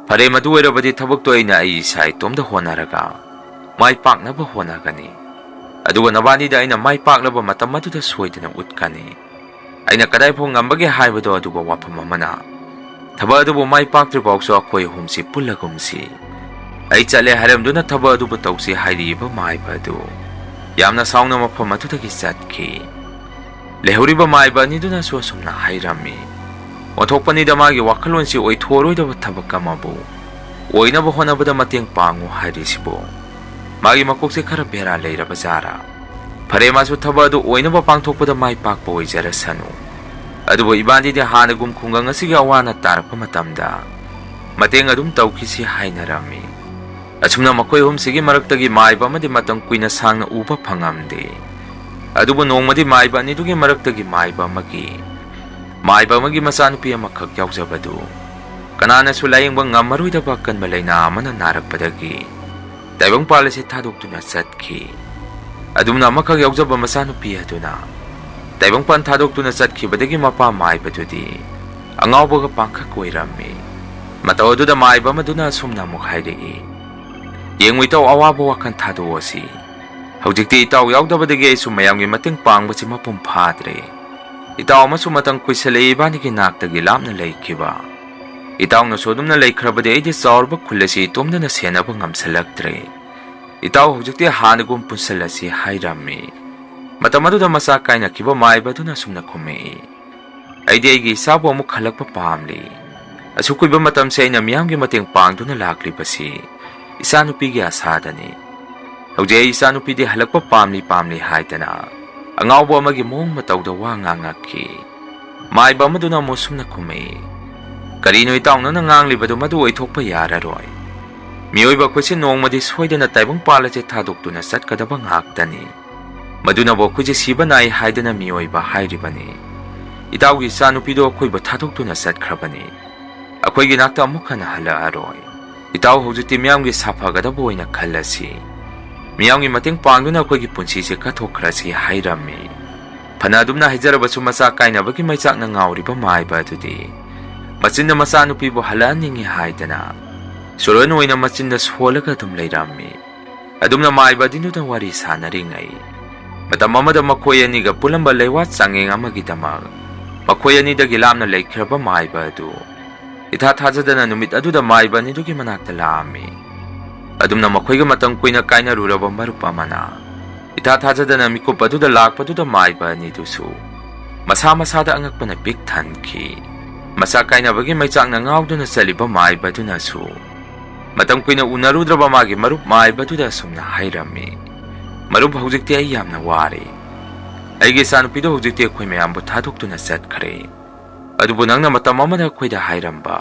ꯐꯔꯦ, ꯃꯗꯨ ꯑꯣꯏꯔꯕꯗꯤ ꯊꯕꯛꯇꯣ ꯑꯩꯅ ꯑꯩ ꯏꯁꯥ ꯏꯇꯣꯝꯇ ꯍꯣꯠꯅꯔꯒ ꯃꯥꯏ ꯄꯥꯛꯅꯕ ꯍꯣꯠꯅꯒꯅꯤ꯫ ꯑꯗꯨꯒ ꯅꯕꯥꯅꯤꯗ ꯑꯩꯅ ꯃꯥꯏ ꯄꯥꯛꯂꯕ ꯃꯇꯝ ꯑꯗꯨꯗ ꯁꯣꯏꯗꯅ ꯎꯠꯀꯅꯤ꯫ ꯑꯩꯅ ꯀꯗꯥꯏꯐꯥꯎ ꯉꯝꯕꯒꯦ ꯍꯥꯏꯕꯗꯣ ꯑꯗꯨꯕꯨ ꯋꯥꯐꯝ ꯑꯃꯅ ꯊꯕꯛ ꯑꯗꯨꯕꯨ ꯃꯥꯏ ꯄꯥꯛꯇ꯭ꯔꯤꯐꯥꯎꯁꯨ ꯑꯩꯈꯣꯏ ꯑꯍꯨꯝꯁꯤ ꯄꯨꯜꯂꯒꯨꯝꯁꯤ꯫" "ꯑꯩ ꯆꯠꯂꯦ" ꯍꯥꯏꯔꯝꯗꯨꯅ ꯊꯕꯛ ꯑꯗꯨꯕꯨ ꯇꯧꯁꯤ ꯍꯥꯏꯔꯤꯕ ꯃꯥꯏꯕ ꯑꯗꯨ ꯌꯥꯝꯅ ꯁꯥꯎꯅ ꯃꯐꯝ ꯑꯗꯨꯗꯒꯤ ꯆꯠꯈꯤ꯫ ꯂꯩꯍꯧꯔꯤꯕ ꯃꯥꯏꯕ ꯑꯅꯤꯗꯨꯅꯁꯨ ꯑꯁꯨꯝꯅ ꯍꯥꯏꯔꯝꯃꯤ, "ꯑꯣꯟꯊꯣꯛꯄꯅꯤꯗ, ꯃꯥꯒꯤ ꯋꯥꯈꯜꯂꯣꯟꯁꯤ ꯑꯣꯏꯊꯣꯛꯑꯔꯣꯏꯗꯕ ꯊꯕꯛ ꯑꯃꯕꯨ ꯑꯣꯏꯅꯕ ꯍꯣꯠꯅꯕꯗ ꯃꯇꯦꯡ ꯄꯥꯡꯉꯨ ꯍꯥꯏꯔꯤꯁꯤꯕꯨ꯫ ꯃꯥꯒꯤ ꯃꯀꯣꯛꯁꯦ ꯈꯔ ꯕꯦꯔꯥ ꯂꯩꯔꯕ ꯖꯥꯔꯥ? ꯐꯔꯦ, ꯃꯥꯁꯨ ꯊꯕꯛ ꯑꯗꯨ ꯑꯣꯏꯅꯕ ꯄꯥꯡꯊꯣꯛꯄꯗ ꯃꯥꯏ ꯄꯥꯛꯄ ꯑꯣꯏꯖꯔꯁꯅꯨ꯫ ꯑꯗꯨꯕꯨ ꯏꯕꯥꯅꯤꯗꯤ ꯍꯥꯟꯅꯒꯨꯝ ꯈꯨꯡꯒꯪ ꯑꯁꯤꯒꯤ ꯑꯋꯥ ꯑꯅꯥ ꯇꯥꯔꯛꯄ ꯃꯇꯝꯗ ꯃꯇꯦꯡ ꯑꯗꯨꯝ ꯇꯧꯈꯤꯁꯤ ꯍꯥꯏꯅꯔꯝꯃꯤ꯫ ꯑꯁꯨꯝꯅ ꯃꯈꯣꯏ ꯑꯍꯨꯝꯁꯤꯒꯤ ꯃꯔꯛꯇꯒꯤ ꯃꯥꯏꯕ ꯑꯃꯗꯤ ꯃꯇꯝ ꯀꯨꯏꯅ ꯁꯥꯡꯅ ꯎꯕ ꯐꯪꯉꯝꯗꯦ꯫ ꯑꯗꯨꯕꯨ ꯅꯣꯡꯃꯗꯤ ꯃꯥꯏꯕ ꯑꯅꯤꯗꯨꯒꯤ ꯃꯔꯛꯇꯒꯤ ꯃꯥꯏꯕ ꯑꯃꯒꯤ, ꯃꯥꯏꯕ ꯑꯃꯒꯤ ꯃꯆꯥꯅꯨꯄꯤ ꯑꯃꯈꯛ ꯌꯥꯎꯖꯕꯗꯨ ꯀꯅꯥꯅꯁꯨ ꯂꯥꯌꯦꯡꯕ ꯉꯝꯃꯔꯣꯏꯗꯕ ꯑꯀꯟꯕ ꯂꯥꯏꯅꯥ ꯑꯃꯅ ꯅꯥꯔꯛꯄꯗꯒꯤ ꯇꯥꯏꯕꯪꯄꯥꯜ ꯑꯁꯤ ꯊꯥꯗꯣꯛꯇꯨꯅ ꯆꯠꯈꯤ꯫ ꯑꯗꯨꯝꯅ ꯑꯃꯈꯛ ꯌꯥꯎꯖꯕ ꯃꯆꯥꯅꯨꯄꯤ ꯑꯗꯨꯅ ꯇꯥꯏꯕꯪꯄꯥꯟ ꯊꯥꯗꯣꯛꯇꯨꯅ ꯆꯠꯈꯤꯕꯗꯒꯤ ꯃꯄꯥ ꯃꯥꯏꯕꯗꯨꯗꯤ ꯑꯉꯥꯎꯕꯒ ꯄꯥꯡꯈꯛ ꯑꯣꯏꯔꯝꯃꯤ꯫ ꯃꯇꯧ ꯑꯗꯨꯗ ꯃꯥꯏꯕ ꯑꯃꯗꯨꯅ ꯑꯁꯨꯝꯅ ꯑꯃꯨꯛ ꯍꯥꯏꯔꯛꯏ, "ꯌꯦꯡꯉꯨ ꯏꯇꯥꯎ, ꯑꯋꯥꯕ ꯋꯥꯈꯜ ꯊꯥꯗꯣꯛꯑꯁꯤ꯫ ꯍꯧꯖꯤꯛꯇꯤ ꯏꯇꯥꯎ ꯌꯥꯎꯗꯕꯗꯒꯤ ꯑꯩꯁꯨ ꯃꯌꯥꯝꯒꯤ ꯃꯇꯦꯡ ꯄꯥꯡꯕꯁꯤ ꯃꯄꯨꯡ ꯐꯥꯗ꯭ꯔꯦ꯫ ꯏꯇꯥꯎ ꯑꯃꯁꯨ ꯃꯇꯝ ꯀꯨꯏꯁꯜꯂꯛꯏ ꯏꯕꯥꯅꯤꯒꯤ ꯅꯥꯛꯇꯒꯤ ꯂꯥꯞꯅ ꯂꯩꯈꯤꯕ꯫ ꯏꯇꯥꯎꯅꯁꯨ ꯑꯗꯨꯝꯅ ꯂꯩꯈ꯭ꯔꯕꯗꯤ ꯑꯩꯗꯤ ꯆꯥꯎꯔꯕ ꯈꯨꯜ ꯑꯁꯤ ꯏꯇꯣꯝꯗꯅ ꯁꯦꯟꯅꯕ ꯉꯝꯁꯜꯂꯛꯇ꯭ꯔꯦ꯫ ꯏꯇꯥꯎ ꯍꯧꯖꯤꯛꯇꯤ ꯍꯥꯟꯅꯒꯨꯝ ꯄꯨꯟꯁꯤꯜꯂꯁꯤ" ꯍꯥꯏꯔꯝꯃꯤ꯫ ꯃꯇꯝ ꯑꯗꯨꯗ ꯃꯆꯥ ꯀꯥꯏꯅꯈꯤꯕ ꯃꯥꯏꯕ ꯑꯗꯨꯅ ꯑꯁꯨꯝꯅ ꯈꯨꯝꯃꯛꯏ, "ꯑꯩꯗꯤ ꯑꯩꯒꯤ ꯏꯆꯥꯕꯨ ꯑꯃꯨꯛ ꯍꯜꯂꯛꯄ ꯄꯥꯝꯂꯤ꯫ ꯑꯁꯨꯛ ꯀꯨꯏꯕ ꯃꯇꯝꯁꯦ ꯑꯩꯅ ꯃꯤꯌꯥꯝꯒꯤ ꯃꯇꯦꯡ ꯄꯥꯡꯗꯨꯅ ꯂꯥꯛꯂꯤꯕꯁꯤ ꯏꯆꯥꯅꯨꯄꯤꯒꯤ ꯑꯁꯥꯗꯅꯤ꯫ ꯍꯧꯖꯤꯛ ꯑꯩ ꯏꯆꯥꯅꯨꯄꯤꯗꯤ ꯍꯜꯂꯛꯄ ꯄꯥꯝꯂꯤ ꯄꯥꯝꯂꯤ ꯍꯥꯏꯗꯅ ꯑꯉꯥꯎꯕ ꯑꯃꯒꯤ ꯃꯑꯣꯡ ꯃꯇꯧꯗ ꯋꯥ ꯉꯥꯡꯉꯛꯈꯤ"꯫ ꯃꯥꯏꯕ ꯑꯃꯗꯨꯅ ꯑꯃꯨꯛ ꯁꯨꯝꯅ ꯈꯨꯝꯃꯛꯏ, "ꯀꯔꯤꯅꯣ ꯏꯇꯥꯎ ꯅꯪꯅ ꯉꯥꯡꯂꯤꯕꯗꯨ? ꯃꯗꯨ ꯑꯣꯏꯊꯣꯛꯄ ꯌꯥꯔꯔꯣꯏ꯫ ꯃꯤꯑꯣꯏꯕ ꯑꯩꯈꯣꯏꯁꯦ ꯅꯣꯡꯃꯗꯤ ꯁꯣꯏꯗꯅ ꯇꯥꯏꯕꯪꯄꯥꯜ ꯑꯁꯦ ꯊꯥꯗꯣꯛꯇꯨꯅ ꯆꯠꯀꯗꯕ ꯉꯥꯛꯇꯅꯤ꯫ ꯃꯗꯨꯅꯕꯨ ꯑꯩꯈꯣꯏꯁꯦ ꯁꯤꯕ ꯅꯥꯏ ꯍꯥꯏꯗꯅ ꯃꯤꯑꯣꯏꯕ ꯍꯥꯏꯔꯤꯕꯅꯤ꯫ ꯏꯇꯥꯎꯒꯤ ꯏꯆꯥꯅꯨꯄꯤꯗꯣ ꯑꯩꯈꯣꯏꯕꯨ ꯊꯥꯗꯣꯛꯇꯨꯅ ꯆꯠꯈ꯭ꯔꯕꯅꯤ꯫ ꯑꯩꯈꯣꯏꯒꯤ ꯅꯥꯛꯇ ꯑꯃꯨꯛ ꯍꯟꯅ ꯍꯜꯂꯛꯑꯔꯣꯏ꯫ ꯏꯇꯥꯎ ꯍꯧꯖꯤꯛꯇꯤ ꯃꯤꯌꯥꯝꯒꯤ ꯁꯥꯐꯒꯗꯕ ꯑꯣꯏꯅ ꯈꯜꯂꯁꯤ꯫ ꯃꯤꯌꯥꯝꯒꯤ ꯃꯇꯦꯡ ꯄꯥꯡꯗꯨꯅ ꯑꯩꯈꯣꯏꯒꯤ ꯄꯨꯟꯁꯤꯁꯦ ꯀꯠꯊꯣꯛꯈ꯭ꯔꯁꯤ" ꯍꯥꯏꯔꯝꯃꯤ꯫ ꯐꯅ ꯑꯗꯨꯝꯅ ꯍꯥꯏꯖꯔꯕꯁꯨ ꯃꯆꯥ ꯀꯥꯏꯅꯕꯒꯤ ꯃꯩꯆꯥꯛꯅ ꯉꯥꯎꯔꯤꯕ ꯃꯥꯏꯕ ꯑꯗꯨꯗꯤ ꯃꯆꯤꯟꯗ ꯃꯆꯥꯅꯨꯄꯤꯕꯨ ꯍꯜꯂꯛꯍꯟꯅꯤꯡꯉꯤ ꯍꯥꯏꯗꯅ ꯁꯣꯔꯣꯟ ꯑꯣꯏꯅ ꯃꯆꯤꯟꯗ ꯁꯣꯜꯂꯒ ꯑꯗꯨꯝ ꯂꯩꯔꯝꯃꯤ꯫ ꯑꯗꯨꯝꯅ ꯃꯥꯏꯕ ꯑꯗꯨꯅ ꯋꯥꯔꯤ ꯁꯥꯟꯅꯔꯤꯉꯩ, ꯃꯇꯝ ꯑꯃꯗ ꯃꯈꯣꯏ ꯑꯅꯤꯒ ꯄꯨꯜꯂꯝꯕ ꯂꯩꯋꯥ ꯆꯥꯡꯌꯦꯡ ꯑꯃꯒꯤꯗꯃꯛ ꯃꯈꯣꯏ ꯑꯅꯤꯗꯒꯤ ꯂꯥꯞꯅ ꯂꯩꯈ꯭ꯔꯕ ꯃꯥꯏꯕ ꯑꯗꯨ ꯏꯊꯥ ꯊꯥꯖꯗꯅ ꯅꯨꯃꯤꯠ ꯑꯗꯨꯗ ꯃꯥꯏꯕ ꯑꯅꯤꯗꯨꯒꯤ ꯃꯅꯥꯛꯇ ꯂꯥꯛꯑꯝꯃꯤ꯫ ꯑꯗꯨꯝꯅ ꯃꯈꯣꯏꯒ ꯃꯇꯝ ꯀꯨꯏꯅ ꯀꯥꯏꯅꯔꯨꯔꯕ ꯃꯔꯨꯞ ꯑꯃꯅ ꯏꯊꯥ ꯊꯥꯖꯗꯅ ꯃꯤꯀꯨꯞ ꯑꯗꯨꯗ ꯂꯥꯛꯄꯗꯨꯗ ꯃꯥꯏꯕ ꯑꯅꯤꯗꯨꯁꯨ ꯃꯁꯥ ꯃꯁꯥꯗ ꯑꯉꯛꯄꯅ ꯄꯤꯛ ꯊꯟꯈꯤ꯫ ꯃꯆꯥ ꯀꯥꯏꯅꯕꯒꯤ ꯃꯩꯆꯥꯛꯅ ꯉꯥꯎꯗꯨꯅ ꯆꯠꯂꯤꯕ ꯃꯥꯏꯕꯗꯨꯅꯁꯨ ꯃꯇꯝ ꯀꯨꯏꯅ ꯎꯅꯔꯨꯗ꯭ꯔꯕ ꯃꯥꯒꯤ ꯃꯔꯨꯞ ꯃꯥꯏꯕꯗꯨꯗ ꯑꯁꯨꯝꯅ ꯍꯥꯏꯔꯝꯃꯤ, "ꯃꯔꯨꯞ, ꯍꯧꯖꯤꯛꯇꯤ ꯑꯩ ꯌꯥꯝꯅ ꯋꯥꯔꯦ꯫ ꯑꯩꯒꯤ ꯏꯆꯥꯅꯨꯄꯤꯗꯣ ꯍꯧꯖꯤꯛꯇꯤ ꯑꯩꯈꯣꯏ ꯃꯌꯥꯝꯕꯨ ꯊꯥꯗꯣꯛꯇꯨꯅ ꯆꯠꯈ꯭ꯔꯦ꯫ ꯑꯗꯨꯕꯨ ꯅꯪꯅ ꯃꯇꯝ ꯑꯃꯗ ꯑꯩꯈꯣꯏꯗ ꯍꯥꯏꯔꯝꯕ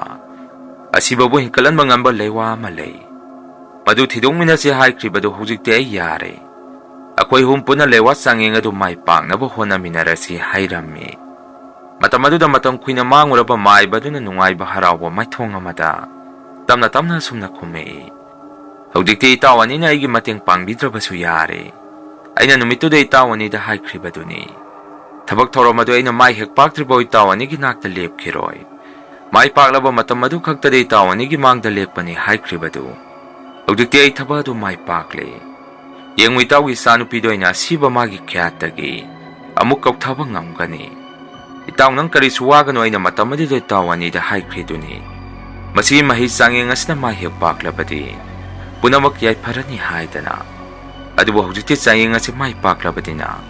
"ꯑꯁꯤꯕꯕꯨ ꯍꯤꯡꯀꯠꯍꯟꯕ ꯉꯝꯕ ꯂꯩꯋꯥ ꯑꯃ ꯂꯩ꯫ ꯃꯗꯨ ꯊꯤꯗꯣꯛꯃꯤꯟꯅꯁꯤ ꯍꯥꯏꯈ꯭ꯔꯤꯕꯗꯨ ꯍꯧꯖꯤꯛꯇꯤ ꯑꯩ ꯌꯥꯔꯦ꯫ ꯑꯩꯈꯣꯏ ꯑꯍꯨꯝ ꯄꯨꯟꯅ ꯂꯩꯋꯥ ꯆꯥꯡꯌꯦꯡ ꯑꯗꯨ ꯃꯥꯏ ꯄꯥꯛꯅꯕ ꯍꯣꯠꯅꯃꯤꯟꯅꯔꯁꯤ" ꯍꯥꯏꯔꯝꯃꯤ꯫ ꯃꯇꯝ ꯑꯗꯨꯗ ꯃꯇꯝ ꯀꯨꯏꯅ ꯃꯥꯡꯉꯨꯔꯕ ꯃꯥꯏꯕ ꯑꯗꯨꯅ ꯅꯨꯡꯉꯥꯏꯕ ꯍꯔꯥꯎꯕ ꯃꯥꯏꯊꯣꯡ ꯑꯃꯗ ꯇꯞꯅ ꯇꯞꯅ ꯑꯁꯨꯝꯅ ꯈꯨꯝꯃꯛꯏ, "ꯍꯧꯖꯤꯛꯇꯤ ꯏꯇꯥꯎ ꯑꯅꯤꯅ ꯑꯩꯒꯤ ꯃꯇꯦꯡ ꯄꯥꯡꯕꯤꯗ꯭ꯔꯕꯁꯨ ꯌꯥꯔꯦ꯫ ꯑꯩꯅ ꯅꯨꯃꯤꯠꯇꯨꯗ ꯏꯇꯥꯎ ꯑꯅꯤꯗ ꯍꯥꯏꯈ꯭ꯔꯤꯕꯗꯨꯅꯤ, ꯊꯕꯛ ꯊꯧꯔꯝ ꯑꯗꯨ ꯑꯩꯅ ꯃꯥꯏ ꯍꯦꯛ ꯄꯥꯛꯇ꯭ꯔꯤꯐꯥꯎ ꯏꯇꯥꯎ ꯑꯅꯤꯒꯤ ꯅꯥꯛꯇ ꯂꯦꯞꯈꯤꯔꯣꯏ꯫ ꯃꯥꯏ ꯄꯥꯛꯂꯕ ꯃꯇꯝ ꯑꯗꯨ ꯈꯛꯇꯗ ꯏꯇꯥꯎ ꯑꯅꯤꯒꯤ ꯃꯥꯡꯗ ꯂꯦꯞꯄꯅꯤ" ꯍꯥꯏꯈ꯭ꯔꯤꯕꯗꯨ ꯍꯧꯖꯤꯛꯇꯤ ꯑꯩ ꯊꯕꯛ ꯑꯗꯨ ꯃꯥꯏ ꯄꯥꯛꯂꯦ꯫ ꯌꯦꯡꯉꯨ, ꯏꯇꯥꯎꯒꯤ ꯏꯆꯥꯅꯨꯄꯤꯗꯣ ꯑꯩꯅ ꯑꯁꯤꯕ ꯃꯥꯒꯤ ꯀꯌꯥꯠꯇꯒꯤ ꯑꯃꯨꯛ ꯀꯧꯊꯕ ꯉꯝꯒꯅꯤ꯫ ꯏꯇꯥꯎ, ꯅꯪ ꯀꯔꯤꯁꯨ ꯋꯥꯒꯅꯨ, ꯑꯩꯅ ꯃꯇꯝ ꯑꯗꯨꯗ ꯏꯇꯥꯎ ꯑꯅꯤꯗ ꯍꯥꯏꯈ꯭ꯔꯤꯗꯨꯅꯤ, ꯃꯁꯤꯒꯤ ꯃꯍꯩ ꯆꯥꯡꯌꯦꯡ ꯑꯁꯤꯅ ꯃꯥꯏ ꯍꯦꯛ ꯄꯥꯛꯂꯕꯗꯤ ꯄꯨꯝꯅꯃꯛ ꯌꯥꯏꯐꯔꯅꯤ ꯍꯥꯏꯗꯅ꯫ ꯑꯗꯨꯕꯨ ꯍꯧꯖꯤꯛꯇꯤ ꯆꯥꯡꯌꯦꯡ ꯑꯁꯤ ꯃꯥꯏ ꯄꯥꯛꯂꯕꯅꯤꯅ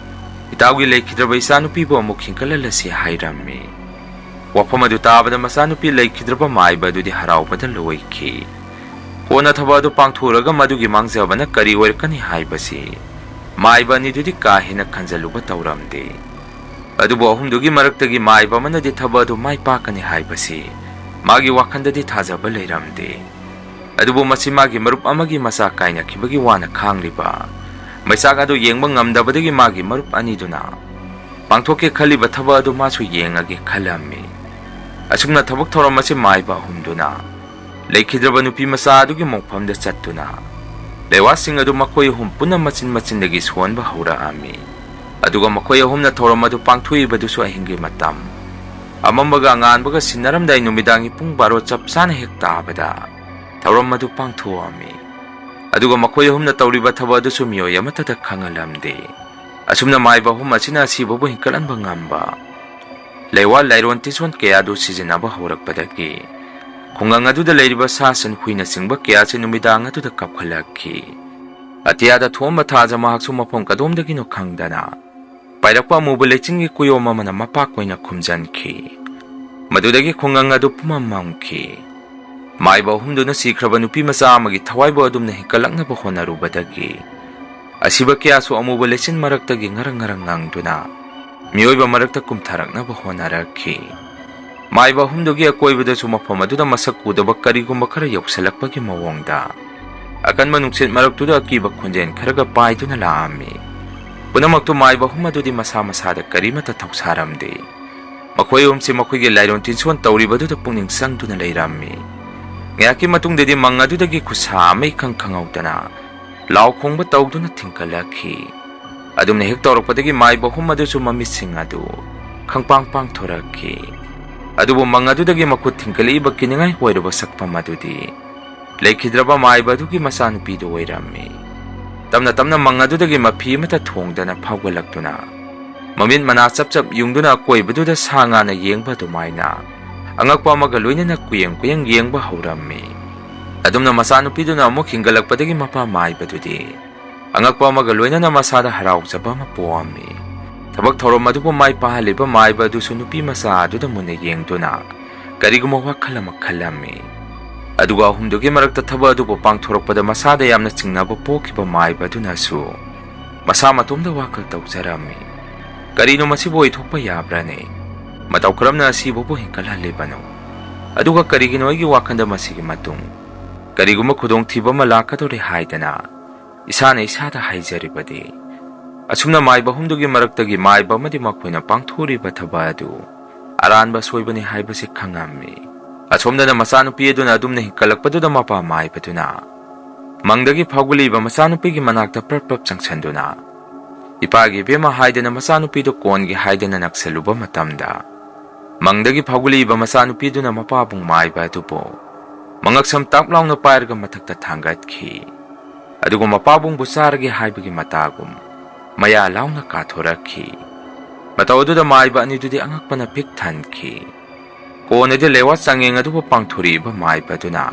ꯏꯇꯥꯎꯒꯤ ꯂꯩꯈꯤꯗ꯭ꯔꯕ ꯏꯆꯥꯅꯨꯄꯤꯕꯨ ꯑꯃꯨꯛ ꯍꯤꯡꯒꯠꯍꯜꯂꯁꯤ ꯍꯥꯏꯔꯝꯃꯤ꯫ ꯋꯥꯐꯝ ꯑꯗꯨ ꯇꯥꯕꯗ ꯃꯆꯥꯅꯨꯄꯤ ꯂꯩꯈꯤꯗ꯭ꯔꯕ ꯃꯥꯏꯕ ꯑꯗꯨꯗꯤ ꯍꯔꯥꯎꯕꯗ ꯂꯣꯏꯈꯤ꯫ ꯀꯣꯟꯅ ꯊꯕꯛ ꯑꯗꯨ ꯄꯥꯡꯊꯣꯛꯎꯔꯒ ꯃꯗꯨꯒꯤ ꯃꯥꯡꯖꯕꯅ ꯀꯔꯤ ꯑꯣꯏꯔꯛꯀꯅꯤ ꯍꯥꯏꯕꯁꯤ ꯃꯥꯏꯕ ꯑꯅꯤꯗꯨꯗꯤ ꯀꯥ ꯍꯦꯟꯅ ꯈꯟꯖꯜꯂꯨꯕ ꯇꯧꯔꯝꯗꯦ꯫ ꯑꯗꯨꯕꯨ ꯑꯍꯨꯝꯗꯨꯒꯤ ꯃꯔꯛꯇꯒꯤ ꯃꯥꯏꯕ ꯑꯃꯅꯗꯤ ꯊꯕꯛ ꯑꯗꯨ ꯃꯥꯏ ꯄꯥꯛꯀꯅꯤ ꯍꯥꯏꯕꯁꯤ ꯃꯥꯒꯤ ꯋꯥꯈꯜꯗꯗꯤ ꯊꯥꯖꯕ ꯂꯩꯔꯝꯗꯦ꯫ ꯑꯗꯨꯕꯨ ꯃꯁꯤ ꯃꯥꯒꯤ ꯃꯔꯨꯞ ꯑꯃꯒꯤ ꯃꯆꯥ ꯀꯥꯏꯅꯈꯤꯕꯒꯤ ꯋꯥꯅ ꯈꯥꯡꯂꯤꯕ ꯃꯩꯆꯥꯛ ꯑꯗꯨ ꯌꯦꯡꯕ ꯉꯝꯗꯕꯗꯒꯤ ꯃꯥꯒꯤ ꯃꯔꯨꯞ ꯑꯅꯤꯗꯨꯅ ꯄꯥꯡꯊꯣꯛꯀꯦ ꯈꯜꯂꯤꯕ ꯊꯕꯛ ꯑꯗꯨ ꯃꯥꯁꯨ ꯌꯦꯡꯉꯒꯦ ꯈꯜꯂꯝꯃꯤ꯫ ꯑꯁꯨꯝꯅ ꯊꯕꯛ ꯊꯧꯔꯝ ꯑꯁꯤ ꯃꯥꯏꯕ ꯑꯍꯨꯝꯗꯨꯅ ꯂꯩꯈꯤꯗ꯭ꯔꯕ ꯅꯨꯄꯤ ꯃꯆꯥ ꯑꯗꯨꯒꯤ ꯃꯣꯡꯐꯝꯗ ꯆꯠꯇꯨꯅ ꯂꯩꯋꯥꯁꯤꯡ ꯑꯗꯨ ꯃꯈꯣꯏ ꯑꯍꯨꯝ ꯄꯨꯟꯅ ꯃꯆꯤꯟ ꯃꯆꯤꯟꯗꯒꯤ ꯁꯣꯟꯕ ꯍꯧꯔꯛꯑꯝꯃꯤ꯫ ꯑꯗꯨꯒ ꯃꯈꯣꯏ ꯑꯍꯨꯝꯅ ꯊꯧꯔꯝ ꯑꯗꯨ ꯄꯥꯡꯊꯣꯛꯏꯕꯗꯨꯁꯨ ꯑꯍꯤꯡꯒꯤ ꯃꯇꯝ ꯑꯃꯝꯕꯒ ꯑꯉꯥꯟꯕꯒ ꯁꯤꯟꯅꯔꯝꯗꯥꯏ ꯅꯨꯃꯤꯗꯥꯡꯒꯤ ꯄꯨꯡ ꯕꯥꯔꯣ ꯆꯞ ꯆꯥꯅ ꯍꯦꯛ ꯇꯥꯕꯗ ꯊꯧꯔꯝ ꯑꯗꯨ ꯄꯥꯡꯊꯣꯛꯑꯝꯃꯤ꯫ ꯑꯗꯨꯒ ꯃꯈꯣꯏ ꯑꯍꯨꯝꯅ ꯇꯧꯔꯤꯕ ꯊꯕꯛ ꯑꯗꯨꯁꯨ ꯃꯤꯑꯣꯏ ꯑꯃꯠꯇꯗ ꯈꯪꯍꯜꯂꯝꯗꯦ꯫ ꯑꯁꯨꯝꯅ ꯃꯥꯏꯕ ꯑꯍꯨꯝ ꯑꯁꯤꯅ ꯑꯁꯤꯕꯕꯨ ꯍꯤꯡꯀꯠꯍꯟꯕ ꯉꯝꯕ ꯂꯩꯋꯥ ꯂꯥꯏꯔꯣꯟ ꯇꯤꯁꯣꯟ ꯀꯌꯥꯗꯨ ꯁꯤꯖꯤꯟꯅꯕ ꯍꯧꯔꯛꯄꯗꯒꯤ ꯈꯨꯡꯒꯪ ꯑꯗꯨꯗ ꯂꯩꯔꯤꯕ ꯁꯥ ꯁꯟ, ꯍꯨꯏꯅꯆꯤꯡꯕ ꯀꯌꯥꯁꯤ ꯅꯨꯃꯤꯗꯥꯡ ꯑꯗꯨꯗ ꯀꯞꯈꯠꯂꯛꯈꯤ꯫ ꯑꯇꯤꯌꯥꯗ ꯊꯣꯛꯑꯝꯕ ꯊꯥꯖ ꯃꯍꯥꯛꯁꯨ ꯃꯐꯝ ꯀꯗꯣꯝꯗꯒꯤꯅꯣ ꯈꯪꯗꯅ ꯄꯥꯏꯔꯛꯄ ꯑꯃꯨꯕ ꯂꯩꯆꯤꯟꯒꯤ ꯀꯨꯌꯣꯝ ꯑꯃꯅ ꯃꯄꯥꯛ ꯑꯣꯏꯅ ꯈꯨꯝꯖꯤꯟꯈꯤ꯫ ꯃꯗꯨꯗꯒꯤ ꯈꯨꯡꯒꯪ ꯑꯗꯨ ꯄꯨꯝꯃꯝ ꯃꯝꯈꯤ꯫ ꯃꯥꯏꯕ ꯑꯍꯨꯝꯗꯨꯅ ꯁꯤꯈ꯭ꯔꯕ ꯅꯨꯄꯤ ꯃꯆꯥ ꯑꯃꯒꯤ ꯊꯋꯥꯏꯕꯨ ꯑꯗꯨꯝꯅ ꯍꯤꯡꯀꯠꯂꯛꯅꯕ ꯍꯣꯠꯅꯔꯨꯕꯗꯒꯤ ꯑꯁꯤꯕ ꯀꯌꯥꯁꯨ ꯑꯃꯨꯕ ꯂꯩꯆꯤꯟ ꯃꯔꯛꯇꯒꯤ ꯉꯔꯪ ꯉꯔꯪ ꯉꯪꯗꯨꯅ ꯃꯤꯑꯣꯏꯕ ꯃꯔꯛꯇ ꯀꯨꯝꯊꯔꯛꯅꯕ ꯍꯣꯠꯅꯔꯛꯈꯤ꯫ ꯃꯥꯏꯕ ꯑꯍꯨꯝꯗꯨꯒꯤ ꯑꯀꯣꯏꯕꯗꯁꯨ ꯃꯐꯝ ꯑꯗꯨꯗ ꯃꯁꯛ ꯎꯗꯕ ꯀꯔꯤꯒꯨꯝꯕ ꯈꯔ ꯌꯧꯁꯤꯜꯂꯛꯄꯒꯤ ꯃꯑꯣꯡꯗ ꯑꯀꯟꯕ ꯅꯨꯡꯁꯤꯠ ꯃꯔꯛꯇꯨꯗ ꯑꯀꯤꯕ ꯈꯣꯟꯖꯦꯜ ꯈꯔꯒ ꯄꯥꯏꯗꯨꯅ ꯂꯥꯛꯑꯝꯃꯤ꯫ ꯄꯨꯝꯅꯃꯛꯇꯨ ꯃꯥꯏꯕ ꯑꯍꯨꯝ ꯑꯗꯨꯗꯤ ꯃꯁꯥ ꯃꯁꯥꯗ ꯀꯔꯤꯃꯠꯇ ꯊꯧꯁꯥꯔꯝꯗꯦ꯫ ꯃꯈꯣꯏ ꯑꯍꯨꯝꯁꯤ ꯃꯈꯣꯏꯒꯤ ꯂꯥꯏꯔꯣꯟ ꯇꯤꯟꯁꯣꯟ ꯇꯧꯔꯤꯕꯗꯨꯗ ꯄꯨꯛꯅꯤꯡ ꯆꯪꯗꯨꯅ ꯂꯩꯔꯝꯃꯤ꯫ ꯉꯥꯏꯍꯥꯛꯀꯤ ꯃꯇꯨꯡꯗꯗꯤ ꯃꯪ ꯑꯗꯨꯗꯒꯤ ꯈꯨꯠꯁꯥ ꯑꯃ ꯏꯈꯪ ꯈꯪꯍꯧꯗꯅ ꯂꯥꯎ ꯈꯣꯡꯕ ꯇꯧꯗꯨꯅ ꯊꯤꯡꯀꯠꯂꯛꯈꯤ꯫ ꯑꯗꯨꯝꯅ ꯍꯦꯛ ꯇꯧꯔꯛꯄꯗꯒꯤ ꯃꯥꯏꯕ ꯑꯍꯨꯝ ꯑꯗꯨꯁꯨ ꯃꯃꯤꯠꯁꯤꯡ ꯑꯗꯨ ꯈꯪꯄꯥꯡ ꯄꯥꯡꯊꯣꯔꯛꯈꯤ꯫ ꯑꯗꯨꯕꯨ ꯃꯪ ꯑꯗꯨꯗꯒꯤ ꯃꯈꯨꯠ ꯊꯤꯡꯀꯠꯂꯛꯏꯕ ꯀꯤꯅꯤꯡꯉꯥꯏ ꯑꯣꯏꯔꯕ ꯁꯛꯐꯝ ꯑꯗꯨꯗꯤ ꯂꯩꯈꯤꯗ꯭ꯔꯕ ꯃꯥꯏꯕ ꯑꯗꯨꯒꯤ ꯃꯆꯥꯅꯨꯄꯤꯗꯨ ꯑꯣꯏꯔꯝꯃꯤ꯫ ꯇꯞꯅ ꯇꯞꯅ ꯃꯪ ꯑꯗꯨꯗꯒꯤ ꯃꯐꯤ ꯑꯃꯠꯇ ꯊꯣꯡꯗꯅ ꯐꯥꯎꯒꯠꯂꯛꯇꯨꯅ, ꯃꯃꯤꯠ ꯃꯅꯥ ꯆꯞ ꯆꯞ ꯌꯨꯡꯗꯨꯅ ꯑꯀꯣꯏꯕꯗꯨꯗ ꯁꯥ ꯉꯥꯅ ꯌꯦꯡꯕ ꯑꯗꯨꯃꯥꯏꯅ, ꯑꯉꯛꯄ ꯑꯃꯒ ꯂꯣꯏꯅꯅ ꯀꯨꯌꯦꯡ ꯀꯨꯌꯦꯡ ꯌꯦꯡꯕ ꯍꯧꯔꯝꯃꯤ꯫ ꯑꯗꯨꯝꯅ ꯃꯆꯥꯅꯨꯄꯤꯗꯨꯅ ꯑꯃꯨꯛ ꯍꯤꯡꯒꯠꯂꯛꯄꯗꯒꯤ ꯃꯄꯥ ꯃꯥꯏꯕꯗꯨꯗꯤ ꯑꯉꯛꯄ ꯑꯃꯒ ꯂꯣꯏꯅꯅ ꯃꯁꯥꯗ ꯍꯔꯥꯎꯖꯕ ꯑꯃ ꯄꯣꯛꯑꯝꯃꯤ꯫ ꯊꯕꯛ ꯊꯧꯔꯝ ꯑꯗꯨꯕꯨ ꯃꯥꯏ ꯄꯥꯛꯍꯜꯂꯤꯕ ꯃꯥꯏꯕ ꯑꯗꯨꯁꯨ ꯅꯨꯄꯤ ꯃꯆꯥ ꯑꯗꯨꯗ ꯃꯨꯟꯅ ꯌꯦꯡꯗꯨꯅ ꯀꯔꯤꯒꯨꯝꯕ ꯋꯥꯈꯜ ꯑꯃ ꯈꯜꯂꯝꯃꯤ꯫ ꯑꯗꯨꯒ ꯑꯍꯨꯝꯗꯨꯒꯤ ꯃꯔꯛꯇ ꯊꯕꯛ ꯑꯗꯨꯕꯨ ꯄꯥꯡꯊꯣꯔꯛꯄꯗ ꯃꯁꯥꯗ ꯌꯥꯝꯅ ꯆꯤꯡꯅꯕ ꯄꯣꯛꯈꯤꯕ ꯃꯥꯏꯕ ꯑꯗꯨꯅꯁꯨ ꯃꯁꯥ ꯃꯇꯣꯝꯗ ꯋꯥꯈꯜ ꯇꯧꯖꯔꯝꯃꯤ, "ꯀꯔꯤꯅꯣ ꯃꯁꯤꯕꯨ ꯑꯣꯏꯊꯣꯛꯄ ꯌꯥꯕ꯭ꯔꯥꯅꯦ? ꯃꯇꯧ ꯀꯔꯝꯅ ꯑꯁꯤꯕꯕꯨ ꯍꯦꯟꯒꯠꯍꯜꯂꯤꯕꯅꯣ? ꯑꯗꯨꯒ ꯀꯔꯤꯒꯤꯅꯣ ꯑꯩꯒꯤ ꯋꯥꯈꯜꯗ ꯃꯁꯤꯒꯤ ꯃꯇꯨꯡ ꯀꯔꯤꯒꯨꯝꯕ ꯈꯨꯗꯣꯡꯊꯤꯕ ꯑꯃ ꯂꯥꯛꯀꯗꯧꯔꯦ ꯍꯥꯏꯗꯅ ꯏꯁꯥꯅ ꯏꯁꯥꯗ ꯍꯥꯏꯖꯔꯤꯕꯗꯤ?" ꯑꯁꯨꯝꯅ ꯃꯥꯏꯕ ꯑꯍꯨꯝꯗꯨꯒꯤ ꯃꯔꯛꯇꯒꯤ ꯃꯥꯏꯕ ꯑꯃꯗꯤ ꯃꯈꯣꯏꯅ ꯄꯥꯡꯊꯣꯛꯂꯤꯕ ꯊꯕꯛ ꯑꯗꯨ ꯑꯔꯥꯟꯕ ꯁꯣꯏꯕꯅꯤ ꯍꯥꯏꯕꯁꯤ ꯈꯪꯉꯝꯃꯤ꯫ ꯑꯁꯣꯝꯗꯅ ꯃꯆꯥꯅꯨꯄꯤ ꯑꯗꯨꯅ ꯑꯗꯨꯝꯅ ꯍꯤꯡꯀꯠꯂꯛꯄꯗꯨꯗ ꯃꯄꯥ ꯃꯥꯏꯕꯗꯨꯅ ꯃꯪꯗꯒꯤ ꯐꯥꯎꯒꯠꯂꯛꯏꯕ ꯃꯆꯥꯅꯨꯄꯤꯒꯤ ꯃꯅꯥꯛꯇ ꯄ꯭ꯔꯞ ꯄ꯭ꯔꯞ ꯆꯪꯁꯤꯟꯗꯨꯅ, "ꯏꯄꯥꯒꯤ ꯏꯕꯦꯝꯃ" ꯍꯥꯏꯗꯅ ꯃꯆꯥꯅꯨꯄꯤꯗꯨ ꯀꯣꯟꯒꯦ ꯍꯥꯏꯗꯅ ꯅꯛꯁꯜꯂꯨꯕ ꯃꯇꯝꯗ, ꯃꯪꯗꯒꯤ ꯐꯥꯎꯒꯠꯂꯛꯏꯕ ꯃꯆꯥꯅꯨꯄꯤꯗꯨꯅ ꯃꯄꯥꯕꯨꯡ ꯃꯥꯏꯕ ꯑꯗꯨꯕꯨ ꯃꯉꯛꯁꯝ ꯇꯥꯛ ꯂꯥꯎꯅ ꯄꯥꯏꯔꯒ ꯃꯊꯛꯇ ꯊꯥꯡꯒꯠꯈꯤ꯫ ꯑꯗꯨꯒ ꯃꯄꯥꯕꯨꯡꯕꯨ ꯆꯥꯔꯒꯦ ꯍꯥꯏꯕꯒꯤ ꯃꯇꯥꯒꯨꯝ ꯃꯌꯥ ꯂꯥꯎꯅ ꯀꯥꯊꯣꯔꯛꯈꯤ꯫ ꯃꯇꯧ ꯑꯗꯨꯗ ꯃꯥꯏꯕ ꯑꯅꯤꯗꯨꯗꯤ ꯑꯉꯛꯄꯅ ꯄꯤꯛ ꯊꯟꯈꯤ꯫ ꯀꯣꯟꯅꯗꯤ ꯂꯦꯋꯥ ꯆꯥꯡꯌꯦꯡ ꯑꯗꯨꯕꯨ ꯄꯥꯡꯊꯣꯔꯛꯏꯕ ꯃꯥꯏꯕ ꯑꯗꯨꯅ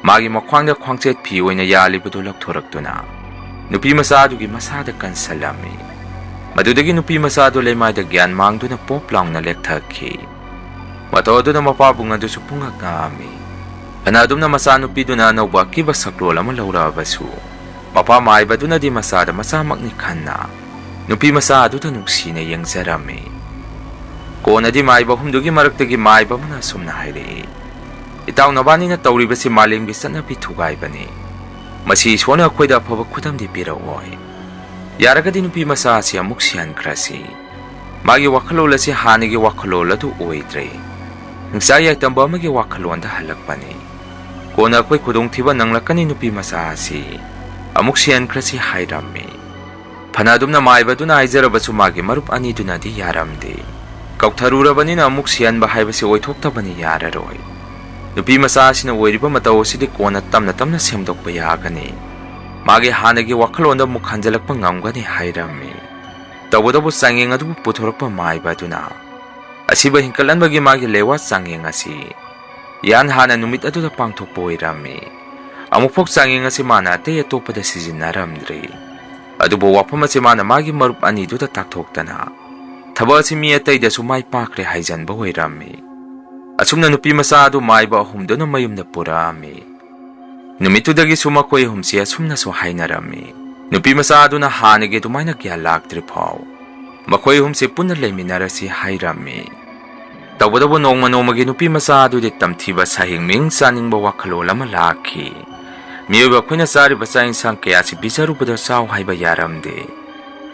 ꯃꯥꯒꯤ ꯃꯈ꯭ꯋꯥꯡꯗ ꯈ꯭ꯋꯥꯡꯆꯦꯠ ꯐꯤ ꯑꯣꯏꯅ ꯌꯥꯜꯂꯤꯕꯗꯨ ꯂꯧꯊꯣꯔꯛꯇꯨꯅ ꯅꯨꯄꯤ ꯃꯆꯥ ꯑꯗꯨꯒꯤ ꯃꯁꯥꯗ ꯀꯟꯁꯤꯜꯂꯝꯃꯤ꯫ ꯃꯗꯨꯗꯒꯤ ꯅꯨꯄꯤ ꯃꯆꯥ ꯑꯗꯨ ꯂꯩꯃꯥꯏꯗ ꯒ꯭ꯌꯥꯟ ꯃꯥꯡꯗꯨꯅ ꯄꯣꯞ ꯂꯥꯎꯅ ꯂꯦꯛꯊꯈꯤ꯫ ꯃꯇꯧ ꯑꯗꯨꯅ ꯃꯄꯥꯕꯨꯡ ꯑꯗꯨꯁꯨ ꯄꯨꯡꯉꯛ ꯉꯛꯑꯝꯃꯤ꯫ ꯐꯅ ꯑꯗꯨꯝꯅ ꯃꯆꯥꯅꯨꯄꯤꯗꯨꯅ ꯑꯅꯧꯕ ꯑꯀꯤꯕ ꯁꯛꯂꯣꯟ ꯑꯃ ꯂꯧꯔꯛꯑꯕꯁꯨ, ꯃꯄꯥ ꯃꯥꯏꯕꯗꯨꯅꯗꯤ ꯃꯆꯥꯗ ꯃꯆꯥꯃꯛꯅꯤ ꯈꯟꯅ ꯅꯨꯄꯤ ꯃꯆꯥ ꯑꯗꯨꯗ ꯅꯨꯡꯁꯤꯅ ꯌꯦꯡꯖꯔꯝꯃꯤ꯫ ꯀꯣꯟꯅꯗꯤ ꯃꯥꯏꯕ ꯑꯍꯨꯝꯗꯨꯒꯤ ꯃꯔꯛꯇꯒꯤ ꯃꯥꯏꯕ ꯑꯃꯅ ꯑꯁꯨꯝꯅ ꯍꯥꯏꯔꯛꯏ, "ꯏꯇꯥꯎ ꯅꯕꯥꯅꯤꯅ ꯇꯧꯔꯤꯕꯁꯤ ꯃꯥꯂꯦꯝꯒꯤ ꯆꯠꯅꯕꯤ ꯊꯨꯒꯥꯏꯕꯅꯤ꯫ ꯃꯁꯤ ꯏꯁꯣꯔꯅ ꯑꯩꯈꯣꯏꯗ ꯑꯐꯕ ꯈꯨꯗꯝꯗꯤ ꯄꯤꯔꯛꯑꯣꯏ꯫ ꯌꯥꯔꯒꯗꯤ ꯅꯨꯄꯤ ꯃꯆꯥ ꯑꯁꯤ ꯑꯃꯨꯛ ꯁꯤꯍꯟꯈ꯭ꯔꯁꯤ꯫ ꯃꯥꯒꯤ ꯋꯥꯈꯜꯂꯣꯟ ꯑꯁꯤ ꯍꯥꯟꯅꯒꯤ ꯋꯥꯈꯜꯂꯣꯟ ꯑꯗꯨ ꯑꯣꯏꯗ꯭ꯔꯦ꯫ ꯍꯤꯡꯆꯥ ꯌꯥꯏꯇꯝꯕ ꯑꯃꯒꯤ ꯋꯥꯈꯜꯂꯣꯟꯗ ꯍꯜꯂꯛꯄꯅꯤ꯫ ꯀꯣꯟꯅ ꯑꯩꯈꯣꯏ ꯈꯨꯗꯣꯡꯊꯤꯕ ꯅꯪꯂꯛꯀꯅꯤ ꯅꯨꯄꯤ ꯃꯆꯥ ꯑꯁꯤ꯫ ꯑꯃꯨꯛ ꯁꯤꯍꯟꯈ꯭ꯔꯁꯤ" ꯍꯥꯏꯔꯝꯃꯤ꯫ ꯐꯅ ꯑꯗꯨꯝꯅ ꯃꯥꯏꯕꯗꯨꯅ ꯍꯥꯏꯖꯔꯕꯁꯨ ꯃꯥꯒꯤ ꯃꯔꯨꯞ ꯑꯅꯤꯗꯨꯅꯗꯤ ꯌꯥꯔꯝꯗꯦ꯫ ꯀꯧꯊꯔꯨꯔꯕꯅꯤꯅ ꯑꯃꯨꯛ ꯁꯤꯍꯟꯕ ꯍꯥꯏꯕꯁꯤ ꯑꯣꯏꯊꯣꯛꯇꯕꯅꯤ, ꯌꯥꯔꯔꯣꯏ꯫ ꯅꯨꯄꯤ ꯃꯆꯥ ꯑꯁꯤꯅ ꯑꯣꯏꯔꯤꯕ ꯃꯇꯧ ꯑꯁꯤꯗꯤ ꯀꯣꯟꯅ ꯇꯞꯅ ꯇꯞꯅ ꯁꯦꯝꯗꯣꯛꯄ ꯌꯥꯒꯅꯤ꯫ ꯃꯥꯒꯤ ꯍꯥꯟꯅꯒꯤ ꯋꯥꯈꯜꯂꯣꯟꯗ ꯑꯃꯨꯛ ꯍꯟꯖꯤꯜꯂꯛꯄ ꯉꯝꯒꯅꯤ ꯍꯥꯏꯔꯝꯃꯤ꯫ ꯇꯧꯕꯇꯕꯨ ꯆꯥꯡꯌꯦꯡ ꯑꯗꯨꯕꯨ ꯄꯨꯊꯣꯔꯛꯄ ꯃꯥꯏꯕ ꯑꯗꯨꯅ ꯑꯁꯤꯕ ꯍꯤꯡꯀꯠꯍꯟꯕꯒꯤ ꯃꯥꯒꯤ ꯂꯩꯋꯥ ꯆꯥꯡꯌꯦꯡ ꯑꯁꯤ ꯌꯥꯟ ꯍꯥꯟꯅ ꯅꯨꯃꯤꯠ ꯑꯗꯨꯗ ꯄꯥꯡꯊꯣꯛꯄ ꯑꯣꯏꯔꯝꯃꯤ꯫ ꯑꯃꯨꯛꯐꯥꯎ ꯆꯥꯡꯌꯦꯡ ꯑꯁꯤ ꯃꯥꯅ ꯑꯇꯩ ꯑꯇꯣꯞꯄꯗ ꯁꯤꯖꯤꯟꯅꯔꯝꯗ꯭ꯔꯤ꯫ ꯑꯗꯨꯕꯨ ꯋꯥꯐꯝ ꯑꯁꯤ ꯃꯥꯅ ꯃꯥꯒꯤ ꯃꯔꯨꯞ ꯑꯅꯤꯗꯨꯗ ꯇꯥꯛꯊꯣꯛꯇꯅ ꯊꯕꯛ ꯑꯁꯤ ꯃꯤ ꯑꯇꯩꯗꯁꯨ ꯃꯥꯏ ꯄꯥꯛꯈ꯭ꯔꯦ ꯍꯥꯏꯖꯟꯕ ꯑꯣꯏꯔꯝꯃꯤ꯫ ꯑꯁꯨꯝꯅ ꯅꯨꯄꯤ ꯃꯆꯥ ꯑꯗꯨ ꯃꯥꯏꯕ ꯑꯍꯨꯝꯗꯨꯅ ꯃꯌꯨꯝꯗ ꯄꯨꯔꯛꯑꯝꯃꯤ꯫ ꯅꯨꯃꯤꯠꯇꯨꯗꯒꯤꯁꯨ ꯃꯈꯣꯏ ꯑꯍꯨꯝꯁꯤ ꯑꯁꯨꯝꯅꯁꯨ ꯍꯥꯏꯅꯔꯝꯃꯤ꯫ ꯅꯨꯄꯤ ꯃꯆꯥ ꯑꯗꯨꯅ ꯍꯥꯟꯅꯒꯤ ꯑꯗꯨꯃꯥꯏꯅ ꯒ꯭ꯌꯥꯟ ꯂꯥꯛꯇ꯭ꯔꯤ ꯐꯥꯎ ꯃꯈꯣꯏ ꯑꯍꯨꯝꯁꯤ ꯄꯨꯟꯅ ꯂꯩꯃꯤꯟꯅꯔꯁꯤ ꯍꯥꯏꯔꯝꯃꯤ꯫ ꯇꯧꯕꯇꯕꯨ ꯅꯣꯡꯃ ꯅꯣꯡꯃꯒꯤ ꯅꯨꯄꯤ ꯃꯆꯥ ꯑꯗꯨꯗꯤ ꯇꯝꯊꯤꯕ, ꯁꯥꯍꯤꯡ ꯃꯤꯡ ꯆꯥꯅꯤꯡꯕ ꯋꯥꯈꯜꯂꯣꯟ ꯑꯃ ꯂꯥꯛꯈꯤ꯫ ꯃꯤꯑꯣꯏꯕ ꯑꯩꯈꯣꯏꯅ ꯆꯥꯔꯤꯕ ꯆꯥꯛ ꯏꯟꯁꯥꯡ ꯀꯌꯥꯁꯤ ꯄꯤꯖꯔꯨꯕꯗ ꯆꯥꯎ ꯍꯥꯏꯕ ꯌꯥꯔꯝꯗꯦ꯫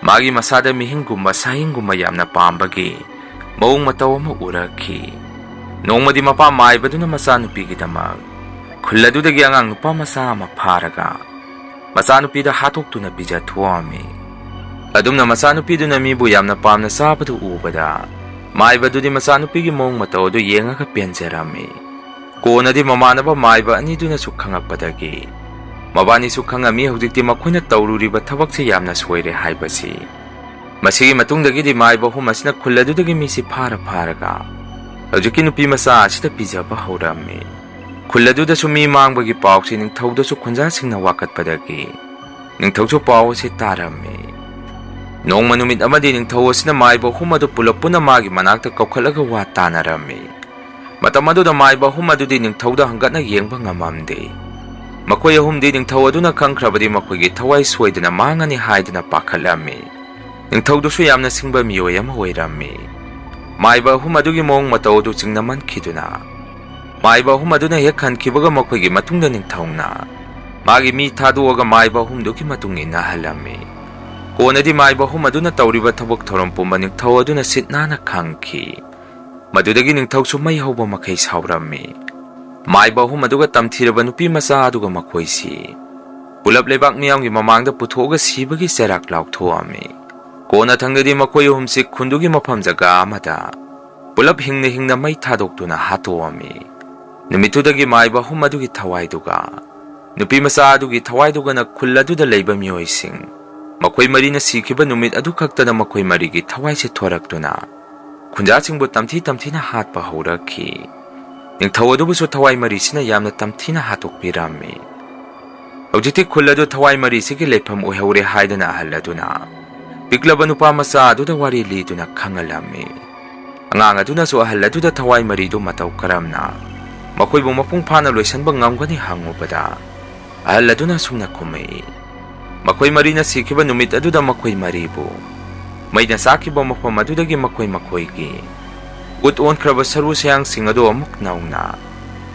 ꯃꯥꯒꯤ ꯃꯁꯥꯗ ꯃꯤꯍꯤꯡꯒꯨꯝꯕ, ꯁꯥꯍꯤꯡꯒꯨꯝꯕ ꯌꯥꯝꯅ ꯄꯥꯝꯕꯒꯤ ꯃꯑꯣꯡ ꯃꯇꯧ ꯑꯃ ꯎꯔꯛꯈꯤ꯫ ꯅꯣꯡꯃꯗꯤ ꯃꯄꯥ ꯃꯥꯏꯕꯗꯨꯅ ꯃꯆꯥꯅꯨꯄꯤꯒꯤꯗꯃꯛ ꯈꯨꯜ ꯑꯗꯨꯗꯒꯤ ꯑꯉꯥꯡ ꯅꯨꯄꯥ ꯃꯆꯥ ꯑꯃ ꯐꯥꯔꯒ ꯃꯆꯥꯅꯨꯄꯤꯗ ꯍꯥꯠꯇꯣꯛꯇꯨꯅ ꯄꯤꯖꯊꯣꯛꯑꯝꯃꯤ꯫ ꯑꯗꯨꯝꯅ ꯃꯆꯥꯅꯨꯄꯤꯗꯨꯅ ꯃꯤꯕꯨ ꯌꯥꯝꯅ ꯄꯥꯝꯅ ꯆꯥꯕꯗꯨ ꯎꯕꯗ ꯃꯥꯏꯕꯗꯨꯗꯤ ꯃꯆꯥꯅꯨꯄꯤꯒꯤ ꯃꯑꯣꯡ ꯃꯇꯧ ꯑꯗꯨ ꯌꯦꯡꯉꯒ ꯄꯦꯟꯖꯔꯝꯃꯤ꯫ ꯀꯣꯟꯅꯗꯤ ꯃꯃꯥꯟꯅꯕ ꯃꯥꯏꯕ ꯑꯅꯤꯗꯨꯅꯁꯨ ꯈꯪꯉꯛꯄꯗꯒꯤ ꯃꯕꯥꯅꯤꯁꯨ ꯈꯪꯉꯝꯃꯤ ꯍꯧꯖꯤꯛꯇꯤ ꯃꯈꯣꯏꯅ ꯇꯧꯔꯨꯔꯤꯕ ꯊꯕꯛꯁꯤ ꯌꯥꯝꯅ ꯁꯣꯏꯔꯦ ꯍꯥꯏꯕꯁꯤ꯫ ꯃꯁꯤꯒꯤ ꯃꯇꯨꯡꯗꯒꯤꯗꯤ ꯃꯥꯏꯕ ꯑꯍꯨꯝ ꯑꯁꯤꯅ ꯈꯨꯜ ꯑꯗꯨꯗꯒꯤ ꯃꯤꯁꯤ ꯐꯥꯔ ꯐꯥꯔꯒ ꯍꯧꯖꯤꯛꯀꯤ ꯅꯨꯄꯤ ꯃꯆꯥ ꯑꯁꯤꯗ ꯄꯤꯖꯕ ꯍꯧꯔꯝꯃꯤ꯫ ꯈꯨꯜ ꯑꯗꯨꯗꯁꯨ ꯃꯤ ꯃꯥꯡꯕꯒꯤ ꯄꯥꯎꯁꯤ ꯅꯤꯡꯊꯧꯗꯁꯨ ꯈꯨꯟꯖꯥꯁꯤꯡꯅ ꯋꯥꯀꯠꯄꯗꯒꯤ ꯅꯤꯡꯊꯧꯁꯨ ꯄꯥꯎ ꯑꯁꯤ ꯇꯥꯔꯝꯃꯤ꯫ ꯅꯣꯡꯃ ꯅꯨꯃꯤꯠ ꯑꯃꯗꯤ ꯅꯤꯡꯊꯧ ꯑꯁꯤꯅ ꯃꯥꯏꯕ ꯑꯍꯨꯝ ꯑꯗꯨ ꯄꯨꯂꯞ ꯄꯨꯟꯅ ꯃꯥꯒꯤ ꯃꯅꯥꯛꯇ ꯀꯧꯈꯠꯂꯒ ꯋꯥ ꯇꯥꯅꯔꯝꯃꯤ꯫ ꯃꯇꯝ ꯑꯗꯨꯗ ꯃꯥꯏꯕ ꯑꯍꯨꯝ ꯑꯗꯨꯗꯤ ꯅꯤꯡꯊꯧꯗ ꯍꯪꯒꯠꯅ ꯌꯦꯡꯕ ꯉꯝꯃꯝꯗꯦ꯫ ꯃꯈꯣꯏ ꯑꯍꯨꯝꯗꯤ ꯅꯤꯡꯊꯧ ꯑꯗꯨꯅ ꯈꯪꯈ꯭ꯔꯕꯗꯤ ꯃꯈꯣꯏꯒꯤ ꯊꯋꯥꯏ ꯁꯣꯏꯗꯅ ꯃꯥꯡꯉꯅꯤ ꯍꯥꯏꯗꯨꯅ ꯄꯥꯈꯠꯂꯝꯃꯤ꯫ ꯅꯤꯡꯊꯧꯗꯨꯁꯨ ꯌꯥꯝꯅ ꯁꯤꯡꯕ ꯃꯤꯑꯣꯏ ꯑꯃ ꯑꯣꯏꯔꯝꯃꯤ꯫ ꯃꯥꯏꯕ ꯑꯍꯨꯝ ꯑꯗꯨꯒꯤ ꯃꯑꯣꯡ ꯃꯇꯧ ꯑꯗꯨ ꯆꯤꯡꯅꯃꯟꯈꯤꯗꯨꯅ, ꯃꯥꯏꯕ ꯑꯍꯨꯝ ꯑꯗꯨꯅ ꯍꯦꯛ ꯍꯟꯈꯤꯕꯒ ꯃꯈꯣꯏꯒꯤ ꯃꯇꯨꯡꯗ ꯅꯤꯡꯊꯧꯅ ꯃꯥꯒꯤ ꯃꯤ ꯊꯥꯗꯣꯛꯑꯒ ꯃꯥꯏꯕ ꯑꯍꯨꯝꯗꯨꯒꯤ ꯃꯇꯨꯡ ꯏꯟꯅꯍꯜꯂꯝꯃꯤ꯫ ꯀꯣꯟꯅꯗꯤ ꯃꯥꯏꯕ ꯑꯍꯨꯝ ꯑꯗꯨꯅ ꯇꯧꯔꯤꯕ ꯊꯕꯛ ꯊꯧꯔꯝ ꯄꯨꯝꯕ ꯅꯤꯡꯊꯧ ꯑꯗꯨꯅ ꯁꯤꯠ ꯅꯥꯟꯅ ꯈꯪꯈꯤ꯫ ꯃꯗꯨꯗꯒꯤ ꯅꯤꯡꯊꯧꯁꯨ ꯃꯩ ꯍꯧꯕ ꯃꯈꯩ ꯁꯥꯎꯔꯝꯃꯤ꯫ ꯃꯥꯏꯕ ꯑꯍꯨꯝ ꯑꯗꯨꯒ ꯇꯝꯊꯤꯔꯕ ꯅꯨꯄꯤ ꯃꯆꯥ ꯑꯗꯨꯒ ꯃꯈꯣꯏꯁꯤ ꯄꯨꯂꯞ ꯂꯩꯕꯥꯛ ꯃꯤꯌꯥꯝꯒꯤ ꯃꯃꯥꯡꯗ ꯄꯨꯊꯣꯛꯑꯒ ꯁꯤꯕꯒꯤ ꯆꯩꯔꯥꯛ ꯂꯥꯎꯊꯣꯛꯑꯝꯃꯤ꯫ ꯀꯣꯟꯅꯊꯪꯗꯗꯤ ꯃꯈꯣꯏ ꯑꯍꯨꯝꯁꯤ ꯈꯨꯟꯗꯨꯒꯤ ꯃꯐꯝ ꯖꯒꯥ ꯑꯃꯗ ꯄꯨꯂꯞ ꯍꯤꯡꯅ ꯍꯤꯡꯅ ꯃꯩ ꯊꯥꯗꯣꯛꯇꯨꯅ ꯍꯥꯠꯇꯣꯛꯑꯝꯃꯤ꯫ ꯅꯨꯃꯤꯠꯇꯨꯗꯒꯤ ꯃꯥꯏꯕ ꯑꯍꯨꯝ ꯑꯗꯨꯒꯤ ꯊꯋꯥꯏꯗꯨꯒ ꯅꯨꯄꯤ ꯃꯆꯥ ꯑꯗꯨꯒꯤ ꯊꯋꯥꯏꯗꯨꯒꯅ ꯈꯨꯜ ꯑꯗꯨꯗ ꯂꯩꯕ ꯃꯤꯑꯣꯏꯁꯤꯡ, ꯃꯈꯣꯏ ꯃꯔꯤꯅ ꯁꯤꯈꯤꯕ ꯅꯨꯃꯤꯠ ꯑꯗꯨ ꯈꯛꯇꯗ ꯃꯈꯣꯏ ꯃꯔꯤꯒꯤ ꯊꯋꯥꯏꯁꯦ ꯊꯣꯔꯛꯇꯨꯅ ꯈꯨꯟꯖꯥꯁꯤꯡꯕꯨ ꯇꯝꯊꯤ ꯇꯝꯊꯤꯅ ꯍꯥꯠꯄ ꯍꯧꯔꯛꯈꯤ꯫ ꯅꯤꯡꯊꯧ ꯑꯗꯨꯕꯨꯁꯨ ꯊꯋꯥꯏ ꯃꯔꯤꯁꯤꯅ ꯌꯥꯝꯅ ꯇꯝꯊꯤꯅ ꯍꯥꯠꯇꯣꯛꯄꯤꯔꯝꯃꯤ꯫ ꯍꯧꯖꯤꯛꯇꯤ ꯈꯨꯜ ꯑꯗꯨ ꯊꯋꯥꯏ ꯃꯔꯤꯁꯤꯒꯤ ꯂꯩꯐꯝ ꯑꯣꯏꯍꯧꯔꯦ ꯍꯥꯏꯗꯅ ꯑꯍꯜ ꯑꯗꯨꯅ ꯄꯤꯛꯂꯕ ꯅꯨꯄꯥ ꯃꯆꯥ ꯑꯗꯨꯗ ꯋꯥꯔꯤ ꯂꯤꯗꯨꯅ ꯈꯪꯍꯜꯂꯝꯃꯤ꯫ ꯑꯉꯥꯡ ꯑꯗꯨꯅꯁꯨ ꯑꯍꯜ ꯑꯗꯨꯗ ꯊꯋꯥꯏ ꯃꯔꯤꯗꯨ ꯃꯇꯧ ꯀꯔꯝꯅ ꯃꯈꯣꯏꯕꯨ ꯃꯄꯨꯡ ꯐꯥꯅ ꯂꯣꯏꯁꯤꯟꯕ ꯉꯝꯒꯅꯤ ꯍꯪꯉꯨꯕꯗ, ꯑꯍꯜ ꯑꯗꯨꯅ ꯑꯁꯨꯝꯅ ꯈꯨꯝꯃꯛꯏ, ꯃꯈꯣꯏ ꯃꯔꯤꯅ ꯁꯤꯈꯤꯕ ꯅꯨꯃꯤꯠ ꯑꯗꯨꯗ ꯃꯈꯣꯏ ꯃꯔꯤꯕꯨ ꯃꯩꯅ ꯆꯥꯛꯈꯤꯕ ꯃꯐꯝ ꯑꯗꯨꯗꯒꯤ ꯃꯈꯣꯏ ꯃꯈꯣꯏꯒꯤ ꯎꯠ ꯑꯣꯟꯈ꯭ꯔꯕ ꯁꯔꯨ ꯁꯌꯥꯡꯁꯤꯡ ꯑꯗꯨ ꯑꯃꯨꯛ ꯅꯧꯅ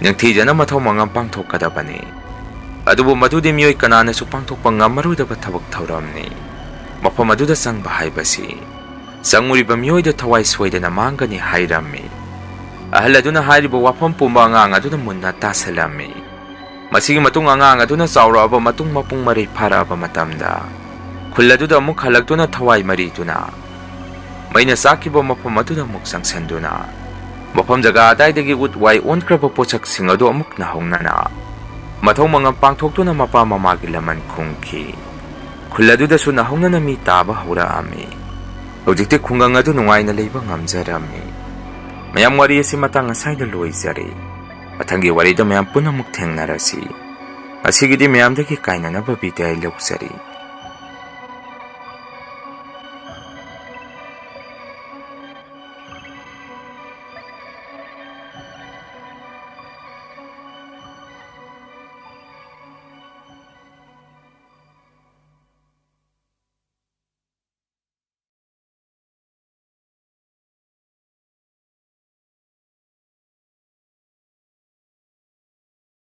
ꯅꯤꯡꯊꯤꯖꯅ ꯃꯊꯧ ꯃꯉꯝ ꯄꯥꯡꯊꯣꯛꯀꯗꯕꯅꯤ꯫ ꯑꯗꯨꯕꯨ ꯃꯗꯨꯗꯤ ꯃꯤꯑꯣꯏ ꯀꯅꯥꯅꯁꯨ ꯄꯥꯡꯊꯣꯛꯄ ꯉꯝꯃꯔꯣꯏꯗꯕ ꯊꯕꯛ ꯊꯧꯔꯝꯅꯤ꯫ ꯃꯐꯝ ꯑꯗꯨꯗ ꯆꯪꯕ ꯍꯥꯏꯕꯁꯤ ꯆꯪꯉꯨꯔꯤꯕ ꯃꯤꯑꯣꯏꯗ ꯊꯋꯥꯏ ꯁꯣꯏꯗꯅ ꯃꯥꯡꯒꯅꯤ ꯍꯥꯏꯔꯝꯃꯤ꯫ ꯑꯍꯜ ꯑꯗꯨꯅ ꯍꯥꯏꯔꯤꯕ ꯋꯥꯐꯝ ꯄꯨꯝꯕ ꯑꯉꯥꯡ ꯑꯗꯨꯅ ꯃꯨꯟꯅ ꯇꯥꯁꯤꯜꯂꯝꯃꯤ꯫ ꯃꯁꯤꯒꯤ ꯃꯇꯨꯡ ꯑꯉꯥꯡ ꯑꯗꯨꯅ ꯆꯥꯎꯔꯛꯑꯕ ꯃꯇꯨꯡ ꯃꯄꯨꯡ ꯃꯔꯩ ꯐꯥꯔꯛꯑꯕ ꯃꯇꯝꯗ, ꯈꯨꯜ ꯑꯗꯨꯗ ꯑꯃꯨꯛ ꯍꯜꯂꯛꯇꯨꯅ ꯊꯋꯥꯏ ꯃꯔꯤꯗꯨꯅ ꯃꯩꯅ ꯆꯥꯛꯈꯤꯕ ꯃꯐꯝ ꯑꯗꯨꯗ ꯑꯃꯨꯛ ꯆꯪꯁꯤꯟꯗꯨꯅ, ꯃꯐꯝ ꯖꯒꯥ ꯑꯗꯥꯏꯗꯒꯤ ꯎꯠ ꯋꯥꯏ ꯑꯣꯟꯈ꯭ꯔꯕ ꯄꯣꯠꯁꯛꯁꯤꯡ ꯑꯗꯨ ꯑꯃꯨꯛ ꯅꯧꯍꯧꯅꯅ ꯃꯊꯧ ꯃꯉꯝ ꯄꯥꯡꯊꯣꯛꯇꯨꯅ ꯃꯄꯥ ꯃꯃꯥꯒꯤ ꯂꯃꯟ ꯈꯨꯝꯈꯤ꯫ ꯈꯨꯜ ꯑꯗꯨꯗꯁꯨ ꯅꯧꯍꯧꯅꯅ ꯃꯤ ꯇꯥꯕ ꯍꯧꯔꯛꯑꯝꯃꯤ꯫ ꯍꯧꯖꯤꯛꯇꯤ ꯈꯨꯡꯒꯪ ꯑꯗꯨ ꯅꯨꯡꯉꯥꯏꯅ ꯂꯩꯕ ꯉꯝꯖꯔꯝꯃꯤ꯫ ꯃꯌꯥꯝ, ꯋꯥꯔꯤ ꯑꯁꯤ ꯃꯇꯥꯡ ꯑꯁꯥꯏꯗ ꯂꯣꯏꯖꯔꯦ꯫ ꯃꯊꯪꯒꯤ ꯋꯥꯔꯤꯗ ꯃꯌꯥꯝ ꯄꯨꯟꯅ ꯑꯃꯨꯛ ꯊꯦꯡꯅꯔꯁꯤ꯫ ꯉꯁꯤꯒꯤꯗꯤ ꯃꯌꯥꯝꯗꯒꯤ ꯀꯥꯏꯅꯅꯕ ꯕꯤꯗꯥꯏ ꯂꯧꯖꯔꯤ꯫